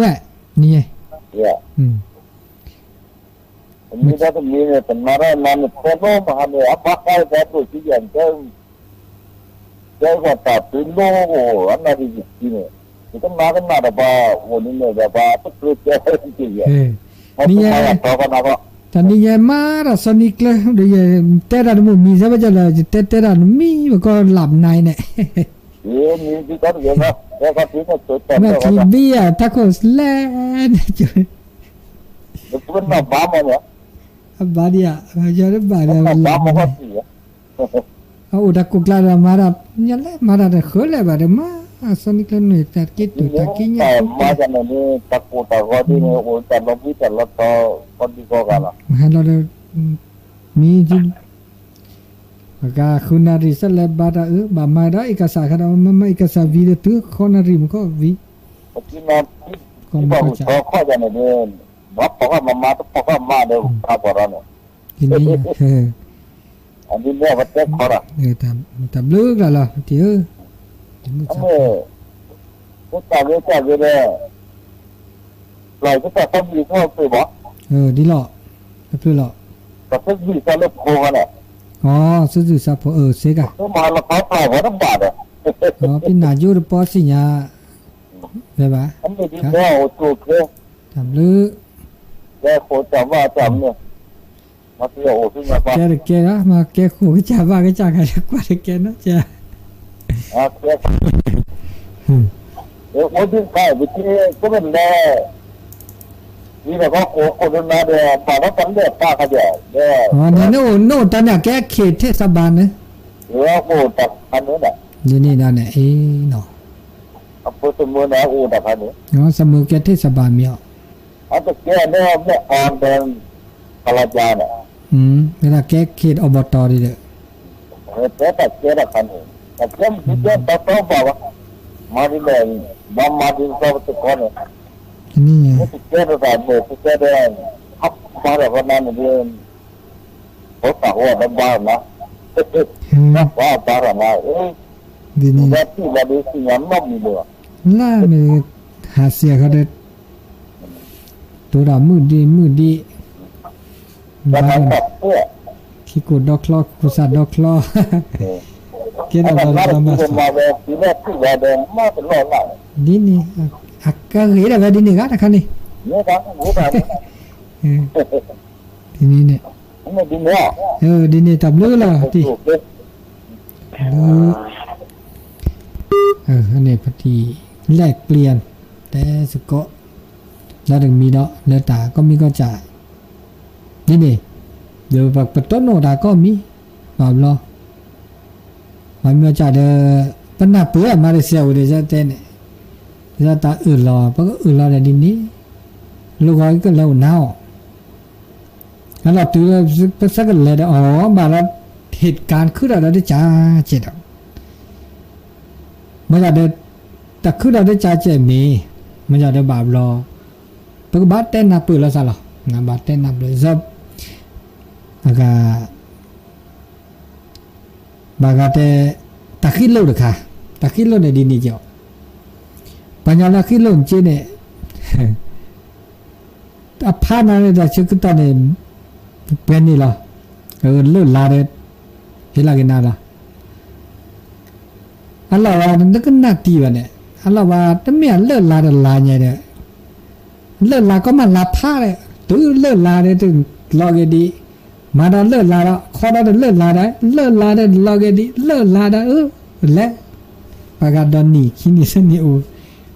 တမံၤဒီးတမံၤန့ၣ် တနၤဒီးနၤန့ၣ် ဖဲလိမဟါန့ၣ် အဘၣ်ဃးတၢ်ဒိၣ်စုယၤန့ၣ် တဲဃီၤတၢ်ပ့ၤလိအဂီၢ် အနၣ်ရံၣ်ယံၤန့ၣ်, ယကနၣ်ကနၣ်ဒီးပှၤအိၣ်န့ၣ်န့ၣ်ဒီး ပှၤတကျၢၤကဲဝဲတက့ၢ်ယဲၢ်, မ့ၢ်တမၤယၤတီကနၣ်ကီး, တနံၤယဲၢ်မၤဒီးစီၤနံၤကျၢၤဒီးယဲၢ် တဲတၢ်တမုာ်မံၤစဲဘၣ်ကလၢ ယတဲတဲတၢ်တမံၤ ပကီၢ်လၢ်ပနၤအံၤန့ၣ်, မ့ၢ်တကီၢ်တဂ့ၤ, မ့ၢ်ချံဘံယၤ တၢ်ခိၣ်စလဲၣ်န့ၣ်, အဘၣ်ဒံးဧါ, ယတဘၣ်ဒီး အအိၣ်တၢ်ကိၢ်ကျါဒီးမၤတၢ်, ညါလဲၣ်မၤတၢ်တဃၢလဲၣ်ဘၣ်ဒီး မၤစီၤနံၤကျၢၤန့ၣ် တၢ်က့တူာ်တၢ်က့ညၣ်, တၢ်ကိၢ်တၢ်ဂီၤဒ်န့ၣ် အိၣ်တၢ်လီၤဘှံးတၢ်လီၤတီၤ ကီဒံကီဂၤလီၤ, ဟဲလီၤဒီး မံၤ အဂၤဃုနၣ်ရံၣ် စဲးလဲးဘၣ်တၢ်အၢ ဘၣ်မၤဒီး အ့ကစၢ်ခါဒီး မ့မ့ၢ်အ့ကစၢ်ဝံၤဒီးတုၤဃိးနၣ်ရံၣ်မူခိၣ်ဝံၤ, ကီၢ်မူခိၣ်စး, ဘၣ်ဖီၣ်ဃာ်မၤမၤ တဖီၣ်ဃာ်မၤဒီး ကါပီၤဒီးန့ၣ်, ဒ်န့ၣ်, တၢ်ဘျုးကလၢ်လီၤ တံၤဧၢ, တၢ်ဂ့ၤတၢ်ဂ့ၤဒီး လီၤကတၢ်သဘံၣ်သပှ့ၤဘၣ်, ဒ်လီၤ, တဖျၢၣ်လီၤ, တၢ်သဘံၣ်သလၢဖိန့ၣ်, အိ သဘံၣ်သဖိ အၢ စ့ကၤ, မၤလီၤဖးပှၤဝဲတဘၣ်ဒီး, ပနၢ်ယိတပီသ့ၣ်ညါ, ဝဲဘၣ်, တၢ်ဘျုး, ကဲတကဲဒီး မ့ၢ်ကဲဃိာ်ကစၢ်ဘၣ်ကစၢ်ခါ ကွၢ်တကဲနီၤ, အိၣ်ဒ်ခါ ပကလဲၤ, ဒီးကီၢ်ခိၣ်ခိၣ်ဒနါဒီး ဘၣ်ဒီးတၢ်လဲၣ်ပာ်ခါဒီး, နအိၣ် နအိၣ်တၢ်န့ၣ် ကဲခ့ၣ်ထ့ၣ်စဘၣ်န့ၣ်, အိၣ်တၢ်ခါန့ၣ်, ဒ်န့ၣ်ဒီးန့ၣ် အံၤနီၤ, အဖိသမုၣ်န့ၣ် အိၣ်တၢ်ခါန့ၣ်, သမုၣ်ကဲထ့ၣ်စဘၣ်မ့ၢ်အီၤ, အတကဲဒီးမ့ၢ်အီၤဒီး ကလၤကၤန့ၣ်, မ့ၢ်ဒၣ်ကဲခ့ၣ်အီၤဘီတီၤဒ်ဒီး, တဲတၢ်ကဲတၢ်ခါန့ၣ်, တၢ်ကဲမ့ၢ်ကဲတီတီဘၣ်ဘၣ်, မၤဒ်လဲၣ်, မၤမၤဒ်သိးပတကီန့ၣ်, မ့ၢ်တကဲတၢ်တၢ်မ့ၢ်တကဲဒီး, ဟးမၤဒီးကနါန့ၣ်ဒီး, ဖိသၣ်ဟိဒီးဘါနၤ, ဘါဘါနၤ, ဒ်န့ၣ်, လၢမ့ၢ်ဟးစံးအခါဒီး, တိၤတၢ်မုၢ်ဒံးမုၢ်ဒံး, ဘါ, ခံကိၣ်ဒီချီ ခိၣ်စးဒီချီ, ကဲထီၣ်ဒီးတၢ်မၤစၢၤ, ဒ်န့ၣ်, အကဂ့ၤဒၣ်ဝဲဒ်န့ၣ်ဂၤတခါန့ၣ်, ဒ်န့ၣ်န့ၣ်, ဒ်န့ၣ် တၢ်ဘျုးလီၤတံၢ်, ဘျုး, န့ၣ်ပတံၤ, လဲၣ်ကျံၤ, တဲစ့ၢ်ကီး, လၢတမံၤဒီး လၢတၢ်ကီၢ်မံကီၢ်စး, ဒ်န့ၣ်, ဒီးပတိၢ်နီၣ်တၢ်ကီၢ်မံ, ဘၣ်ဘျီ မ့မ့ၢ်ကဒီး, ပနၢ်ပၢၢ်မၤတစဲး အိၣ်ဒီးယတဲန့ၣ်, ယတၢ်အၢၣ်လီၤ ပကအၢၣ်လီၤဒီးဒ်န့ၣ်, လိၣ်ဂီၤကလဲၤအိၣ်နၤအီၤ, အလီၤတုၤလၢပစကလဲၤဒီးအီၤ ဘၣ်ဒီး ဟ့ၣ်ကါခုၣ်ဒီးဒီးတကးကဲးဒီး မ့ၢ်ဒီး တၢ်ခုၣ်ဒီးတကးကဲးမ့ၢ်, မ့ၢ်ဒီးဘၣ်ဘျီ, ပကဘၣ်တဲနၢ်ပၢၢ်လိာ်သးလီၤ, ဘၣ်တဲနၢ်ပၢၢ်, အဂၤ ဘၣ်ဂၤတဲ, တၢ်ဃံလိၣ်တခါ, တၢ်ဃံလိၣ်န့ၣ်ဒ်န့ၣ်ကီး, ပှၤကညီလၢဃ့ၢ်လိၣ်နက့န့ၣ် အဖးနၤန့ၣ် တၢ်ဆၢကတီၢ်န့ၣ် ပှဲၤန့ၣ်လီၤ. လၢၢ်လါဒီး ဟ့ၣ်လီၤက့ၤနၤလီၤ. အလီၢ်ဝဲ နကနၣ်တံၢ်ဘၣ်န့ၣ် အလီၢ်ဝဲ တမ့ၢ်အလၢၢ်လါဒီးလါညါဒီး လၢၢ်လါကီမးလါဖးဒီး တုၤလၢၢ်လါဒီး တလီၤက့ၤဒံး မၤဒီးလၢၢ်လါဒီး ခီဒီးတလၢၢ်လါဒီး လၢၢ်လါဒီးတလီၤက့ၤဒံး လၢၢ်လါဒီး အၢ လဲၤ ပှၤဂၤဒီးနံၣ်ခံနံၣ်သၢနံၣ်အိၣ်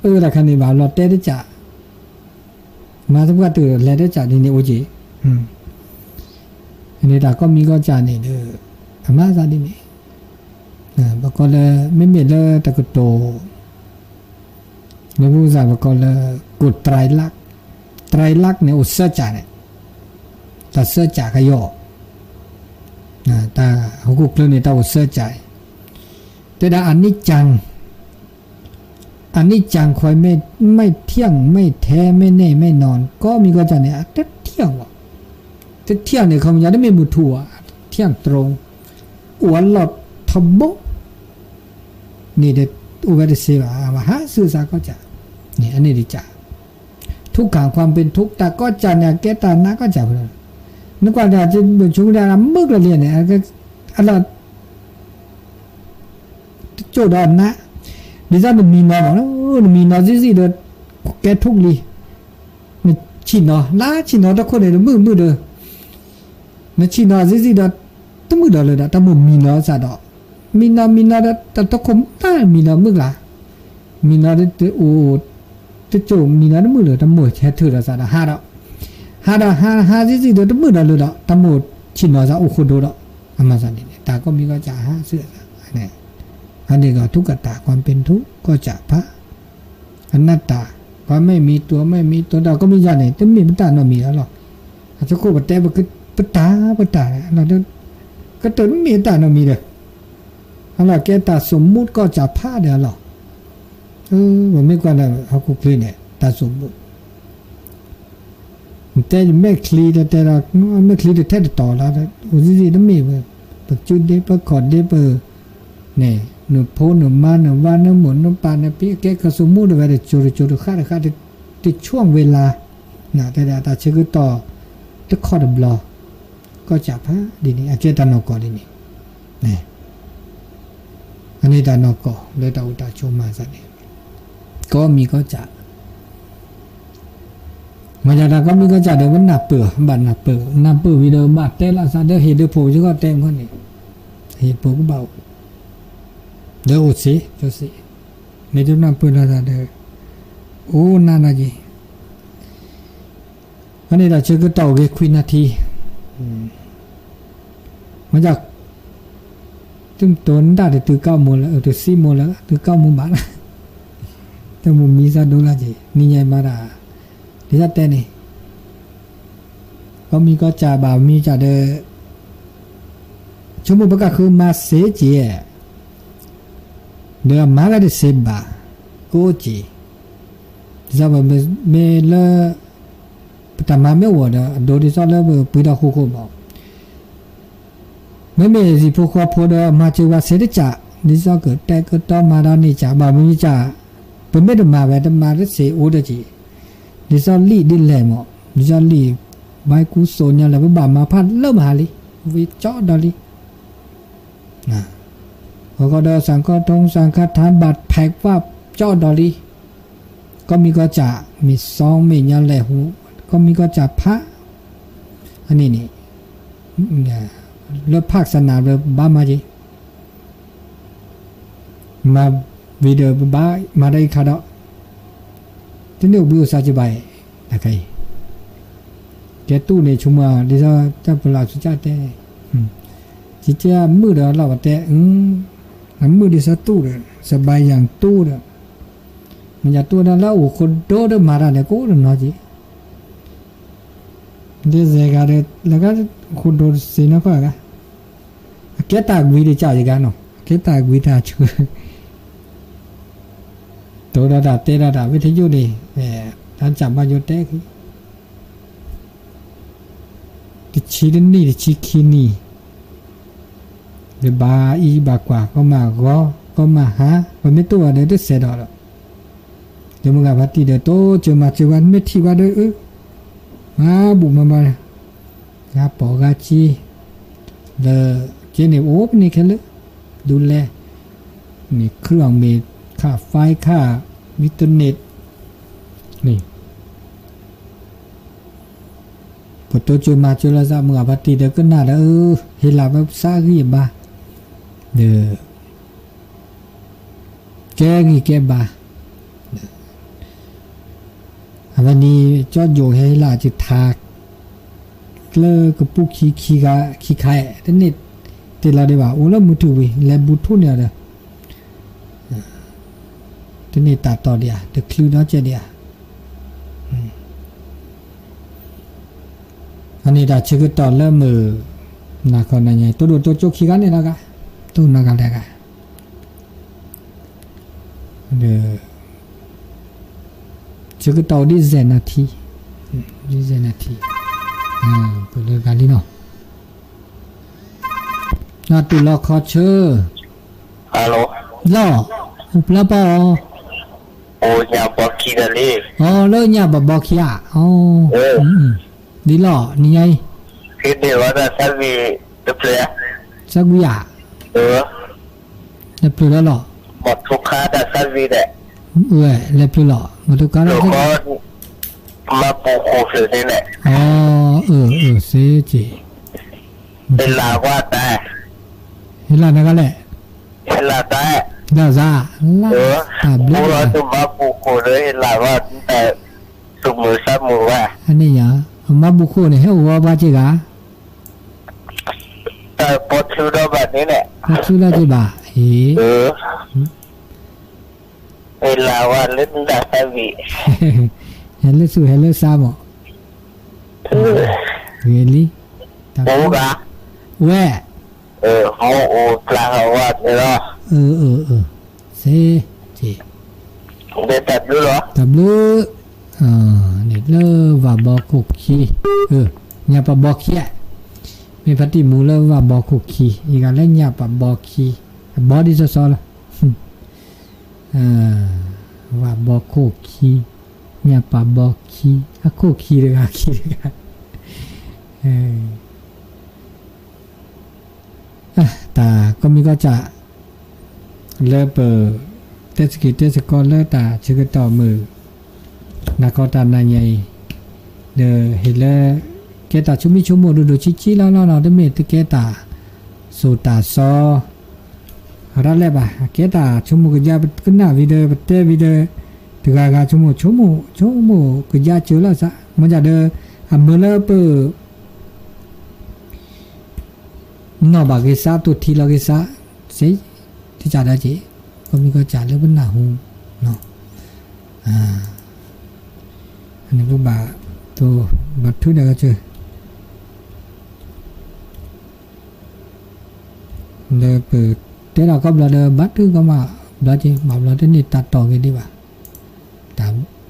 အၢ တၢ်ခါန့ၣ်ဘၣ်လီၤတဲတစး မၤသပှၢ်တၢၢ်လဲၤတစးဒ်န့ၣ်အိၣ်က့ၤ န့ၣ်တၢ်ကီၢ်မံၤကီၢ်စဲၣ်န့ၣ်ဒီး အမၤသးဒ်န့ၣ် ပကိးလၢ မ့မ့ၢ်လၢတကတိၤ လၢပစၢ်ပကိးလၢ ကိၣ်တရံလၢ် တရံလၢ်န့ၣ် အိၣ်စၢကၢ်န့ၣ် တၢ်စၢကၢ်ကယီၢ် တၢ်ဟီၣ်ခိၣ်ချၢန့ၣ် တၢ်အိၣ်စၢကၢ် တဲဒၣ် အနိจจัง အနိจจังခွဲ ไม่เที่ยง ไม่แท้ ไม่แน่ ไม่นอน ကီၢ်မံၤကီၢ်စဲၣ်န့ၣ် အတထံၣ်ဘၣ် တထံၣ်န့ၣ် ခီပညီတမ့ၢ်မုၢ်ထူၣ်ဘၣ် ထံၣ်တြိ အိၣ်အလီၢ်ထီဘိ န့ၣ်ဒီး အိၣ်ဝဲတသ့ဘၣ် ဟးဆူအသးကီၢ်စဲၣ် န့ၣ်အန့ၣ်တစၢ် ทุกข์กับความเป็นทุกข์ တၢ်ကီၢ်စဲၣ်န့ၣ် အကဲတၢ်နးကီၢ်စဲၣ်ဖိလီၤ နကွၢ်တၢ် ဆိကမိၣ်ဒၣ်မုၢ်ကျၢၤလံန့ၣ် အလီၢ် တကၠိၣ်ဒီးနး ဒ်သိးနမံၤနီၤမး နမံၤနီၤဆံးဆံးဒီး ကဲထူၣ်လံ နဆံးနီၤ လါဆံးနီၤတခိၣ်န့ၣ် တမုာ်မုာ်ဒီး နဆံးနီၤဆံးဆံးဒီး တမုာ်ဒီးလၢၤဒီး တၢ်မိၣ်မံၤနီၤစ့ၢ်ဒီး မံၤနီၤမံၤနီၤဒီး တၢ်တခိၣ်တၢ်မံၤနီၤမုာ်ကျါ မံၤနီၤတအိၣ် တကၠိၣ်မံၤနီၤတမုာ်လၢၤ တၢ်မိၣ်ဟဲထုးဒီးစ့ၢ်ဒီး ဟးဒီး ဟးဒီးဟးဟးဆံးဆံးဒီး တမုာ်ဒီးလၢၤဒီး တၢ်မိၣ်ဆံးနီၤစ့ၢ်အိၣ်ဃိဒိဒီး အမၤသးန့ၣ် တၢ်ကီၢ်မံၤကီၢ်စဲၣ်ဟးဆူအသး အန့ၣ်ဒီး ทุกข์กับความเป็นทุกข์ ကီၢ်စဲၣ်ဖး အနတ္တ ความไม่มีตัว ไม่มีตน တၢ်ကီၢ်မံၤကီၢ်စဲၣ်န့ၣ် တမ့ၢ်ပတၢ်နီတမံၤလီၤ. အဆိကမိၣ်ပတဲပတၢ် ပတၢ် ကတၢၢ်တမ့ၢ်တၢ်နီတမံၤဒီး အလီၢ်ကဲတၢ်စူးမူးကီၢ်စဲၣ်ဖးဒီးအလီၢ် ပမ့ၢ်ကွၢ်လၢဟီၣ်ခိၣ်ချၢန့ၣ် တၢ်စူးမူး နတဲမဲာ်ချံတတဲဒီး မဲာ်ချံတထဲတတီၤလီၤ အိၣ်ဆံးဆံးတမ့ၢ်ဝဲ ပစုဒ့ပခီၣ်ဒ့ပ န့ၣ် နဖိနမါနဝၤနမိၢ်နပၢ်နဖံ အကဲကစူးမူးဒီးဝဲတကၠိတကၠိတဃၣ်တဃၣ် တဆွံဝဲလၢ တဲဒၣ်တၢ်ဆၢကတီၢ် တခီတဘျီ ကီၢ်စဲၣ်ဖးဒ်န့ၣ် အကဲတၢ်နီၢ်ကီၢ်ဒ်န့ၣ် အန့ၣ်တၢ်နီၢ်ကီၢ်လၢတၢ်အိၣ်တၢ်ဆိးမၤသးန့ၣ် ကီၢ်မံၤကီၢ်စဲၣ် မ့ၢ်ဒၣ်တၢ်ကီၢ်မံၤကီၢ်စဲၣ်ဒီး ပနၢ်ပၢၢ် ဘၣ်နၢ်ပၢၢ် နၢ်ပၢၢ်ဝံၤဒီး ဘၣ်တဲလိာ်သးဒီး ဟ့ၣ်ဒုးဖိယဂီၢ်တဲမ့ၢ်န့ၣ် ဟ့ၣ်ဖိကဘၣ်အိၣ် ဒီးအိၣ်စ့ ကၠိစ့ မ့ၢ်တနၢ်ပၢၢ်လိာ်သးဒီး အိၣ်နၢ်နၢ်က့ၤ အန့ၣ်ဒီးဆၢကတီၢ်အိၣ်ဂ့ၤခွံနၣ်ထံ မ့ၢ်ဒၣ် သုတိၤနဒၣ်တတုၤကၣ်မိၢ်လၢ တဆံမိၢ်လၢ တုၤကၣ်မိၢ်ဘၣ်လၢ တမိၢ်မံသးဒိလၢက့ၤ နံၤညါမၤဒၣ် ဒ်သိးတဲန့ၣ် ကီၢ်မံၤကီၢ်စဲၣ်ဘၣ်မံၤကၢ်ဒီး ဆိကမိၣ်ပကဃုမၤစ့က့ၤ ဒီးမၤဝဲတစ့ဘၣ် ကအိၣ်က့ၤ ဒ်သိးပမ့ၢ်လၢ ပတၢ်မၤမ့ၢ်အိၣ်ဒီး အဒိဒ်သိးလၢပပှ့ၤဒီးဃိဃိမး မ့မ့ၢ်ဟံၣ်ဖိဃီဖိဒီး မၤစၢၤဝဲစ့တစး ဒ်သိးကတဲာ်ကတီၤမၤဒီးန့ၢ်စး ဘၣ်မနုၤစး ပမ့ၢ်တမၤဝဲ တမၤတစ့အိၣ်ဒီးက့ၤ ဒ်သိးလံာ်ဒ်လဲၣ်မး ဒ်သိးလံာ် ဘါကူစိးညါလၢ ပဘၣ်မၤဖးလၢမဟါလံ ဝံကၠီဒီးလံ အဃိဒီး စၣ်ခီၣ်ထူ စၣ်ခါထါ ဘၣ်ဖဲးကွၢ်ကၠီဒီးလံ ကီၢ်မံၤကီၢ်စဲၣ် မ့ၢ်စီမ့ၢ်ညါလဲၣ်ဟူ ကီၢ်မံၤကီၢ်စဲၣ်ဖး အန့ၣ်န့ၣ် လၢဖးကစၢ်နၤလၢဘါမၤက့ၤ မၤဝံၤဒီးပဘၣ်မၤဒီးအံၤခါဒီး တန့ၢ်အိၣ်ဘှံးအိၣ်သါကဘၣ်အံၤ တခါအံၤ ကဲတူၢ်န့ၣ် ဆိကမိၣ်ဒ်သိးတၢ်ပလၢ်ဆူၣ်ကၢ်တဲ ကကဲမုာ်ဒီးလီၤပတဲ အမုာ်ဒ်သိးတူၢ်ဒီး စဘါယၣ်တူၢ်ဒီး မ့ၢ်ယတူၢ်ဒီးလၢအိၣ်ခိၣ်ဒိၣ်ဒီးမၤတၢ်န့ၣ် ကအိၣ်တနီၤက့ၤ ဒ်စဲးဂၤဒီး လၢကအိၣ်ခိၣ်ဒိၣ်တစ့နီၢ်ခီၣ်ဂၤ အကဲတၢ်ကွံတကးယဂၤနီၤ အကဲတၢ်ကွံတၢ်ဆၢ တိၤဒီးတၢ်တဲဒီးတၢ်ဝဲထယိၣ်န့ၣ် တၢ်စၢ်ဘၣ်ယိၣ်တဲခံ တဆံတနံၣ်တဆံခံနံၣ် ဒီးဘၣ်အံၤဘၣ်ကွၢ် ကီမးဂီၤ ကီမးဟါ ပမ့ၢ်တိၢ်အီၤဒီးတစဲးဒီးလီၤ ဒီးမုၢ်ဂၤဖါတံၢ်ဒီး တိစၢၤမၤစၢၤဝဲ မ့ၢ်ထံၣ်ဝဲဒီး အၢ မၤဘူၣ်မၤဘါ ဂၤပိာ်ဂၤက့ လၢ က့န့ၣ်အိၣ်ပန့ၣ်ခဲလၢာ် ဒူလဲ မ့ၢ်ခရံာ်အီၤမ့ၢ်ခါ file ခါ internet န့ၣ် ပတိစၢၤမၤစၢၤလီၤသး မုၢ်ဂၤဖါတံၢ်ဒီးကနၣ်ဒီး အၢ ဟ့ၣ်လီၤဝဲပသးအဂံၢ်အဘါ ဒီး ကဲဂံၢ်ကဲဘါ အဝဲန့ၣ် ကၠီယိၤဟဲဟ့ၣ်လီၤစ့ထါ ကျၢကပူၤခံခံဂၤ ခံခါအဲၣ် တန့ၢ်တ့ၢ်လီၤဒံးဘၣ် အိၣ်လၢမုၢ်ထူၣ်ဝံၤ လဲၤဘူးထူၣ်န့ၣ်ဒီး တန့ၢ်တၢ်တီၢ်ဒံးဧါ တချုးနီတစဲးဒံးဧါ အန့ၣ်တၢ်ဆၢကတီၢ်လၢမုၢ် နၤခီနၤညါ တိဒိၣ်တိကၠိခံဂၤန့ၣ်လီၤဂၤ တိၢ်နီၢ်ဂၤလဲၣ်ဂၤ ဒီး ဆၢကတီၢ်အိၣ်ဒ်စဲးနၢ်ထံ ဒ်စဲးနၢ်ထံ ပလၢဂၤလံနီၤ နတူၢ်လီၤခီဆၢ လီၤ အိၣ်ဖျါပီအီၤ အိၣ်လၢညၣ်ပၤဘီခံဧါ ဒ်လီၤ နံၤညါအံၤ သၢကွံာ်ဧါ လဲၤဖျိလၢလီၤ လဲၤဖျိလီၤ မ့ၢ်တကါလီၤ မၤဘူၣ်ဃိၣ်ဖျၢၣ်န့ၣ် အၢ အၢ စ့က့ၤ ဟ့ၣ်လၤကွၢ်တၢ် ဟ့ၣ်လၤနၤကလဲၣ် ဟ့ၣ်လၤတၢ် ဒ်စါ လၢ တၢ်ဘျုး မၤဘူၣ်ဃိၣ်လၢဟ့ၣ်လၤကွၢ် တၢ်သူၣ်မုာ်သးမုာ်ဝဲ အန့ၣ်ညါ မၤဘူၣ်ဃိၣ်န့ၣ် ဟဲအိၣ်ဝဲပှၤစ့ၢ်ဂၤ တၢ်ပီချုးဒီးဘၣ်န့ၣ်န့ၣ် ပီချုးဒီးက့ၤဘၣ် ဟ့ၣ် ဟ့ၣ်လၤဝဲလၢနဒၣ်သၢဝံၤ ဟဲလၢသူၣ်ဟဲလၢသးမး ဂ့ၤလံ တၢ်ဘျုး ဝဲ မ့ၢ်အိၣ်ဖျါဝဲန့ၣ်လီၤ စ့ တၢ်ဘျုး တၢ်ဘျုး န့ၣ်လၢဝၣ်ဘီခိၣ်ခံ ညၣ်ပၤဘီခံ မ့ၢ်ဖါတံၢ်မူလၢဝၣ်ဘီခိၣ်ခံ ယဂၤလၢညၣ်ပၤဘီခံ အဘီဒ်စီစီလီၤ ဝၣ်ဘီခိၣ်ခံ ညၣ်ပၤဘီခံ အခိၣ်ခံတဂၤခံတဂၤ တၢ်ကိးမံၤကိးစၢ် လၢပ တဲသကိးတဲသကိးလၢတၢ်ဆၢကတီၢ်မုၢ် နၤခီတၢ်နၤညါအံၤ ဒီးဟ့ၣ်လၢ ကဲတၢ်ဆိမိၣ်ဆိကမိၣ်ဒိၣ်ဒိၣ်ဆံးဆံးလီၤလီၤနီၤ တမ့ၢ်တကဲတၢ် စိာ်တၢ်စီ ရၤလဲၣ်ဘၣ် ကဲတၢ်ဆိကမိၣ်ကယါ ပကနၣ်ဝံၤဒီး ပတဲဝံၤဒီး တဂၤဂၤဆိကမိၣ် ဆိကမိၣ် ဆိကမိၣ်ကယါစၢၤလီၤသး မ့ၢ်ဒ်ဒီး အမုာ်လၢပ နီၢ်ဘၣ်ဂ့ၤစး တိၢ်ထံလီၤဂ့ၤစး စ့ တကးဒီးက့ၤ ကိးမံၤကိးစၢ်လၢပနၢ်ဟူ န့ၣ်ပဘၣ် တိၢ်ဘၣ်ထုးဒီးကစၢၢ် လၢပတဲတၢ်ကီဘျီဒီး ဘၣ်ထုကီမးဘျီက့ၤ ဘၣ်ဘျီတန့ၢ်တၢ်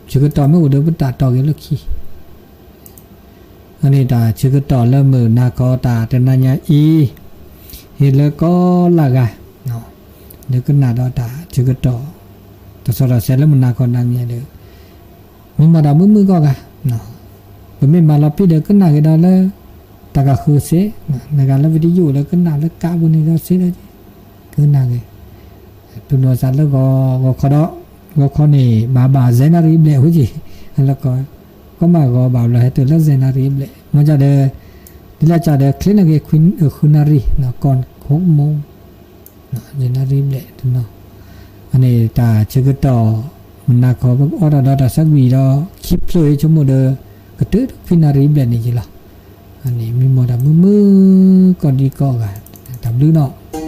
တီၢ်ဂ့ၤဒံးဘၣ် တၢ်ဆၢကတီၢ်မ့ၢ်အိၣ်ဒီးပတၢ်တီၢ်ဂ့ၤလၢခံ အန့ၣ်တၢ်ဆၢကတီၢ်လၢမုၢ်နၤခီတၢ်တနၤညါအံၤ ဟ့ၣ်လၢကိးလၢ်ဂၤ လၢကနၣ်ဒီးတၢ်ဆၢကတီၢ် တၢ်စီတၢ်ဆှံလၢမုၢ်နၤခီနၤညါဒီး မ့ၢ်မၤတၢ်မုာ်မုာ်ဂီၢ်ဂၤ ပမ့ၢ်မၤလီၤပံာ်ဒီးကနၣ်က့ၤဒီးလၢ တၢ်ကဃုစ့ နဂၤလၢ video လၢကနၣ်လၢကါပူၤန့ၣ်ဒီးစ့ဒီး ကနၣ်က့ၤ တူၢ်လိာ်သးလၢဂီၤခီဒီး ဂီၤခီန့ၣ် ဘၣ်ဘၣ် စဲးနၣ်ရံၣ်ဘျဲၣ် ဟူက့ၤ လၢကီၢ် ကီမးဂီၤဘၣ်ဘျီဟဲတုၤလၢစဲးနၣ်ရံၣ်ဘျဲၣ် မ့ၢ်ဒ်ဒီး ဒ်လဲၣ်ကဒီး ချ့နဂ့ၤ ဃုနၣ်ရံၣ် ကီၢ်ခိၣ်မူ စဲးနၣ်ရံၣ်ဘျဲၣ်တနီၤ အန့ၣ်တၢ်ဆၢကတီၢ် မုၢ်နၤခီ ပအိးထီၣ်ဒီးတၢ်ဆၢကွံာ်ဒီး ခံဖျၢၣ်အံၤဆိကမိၣ်ဒီး ကတုၤခွံနၣ်ရံၣ်ဘျဲၣ်န့ၣ်က့ၤလီၤ. အန့ၣ်မ့ၢ်မၤတၢ်မုာ်မုာ် ကိးဒံကိးဂၤ တၢ်ဘျုးနီၤ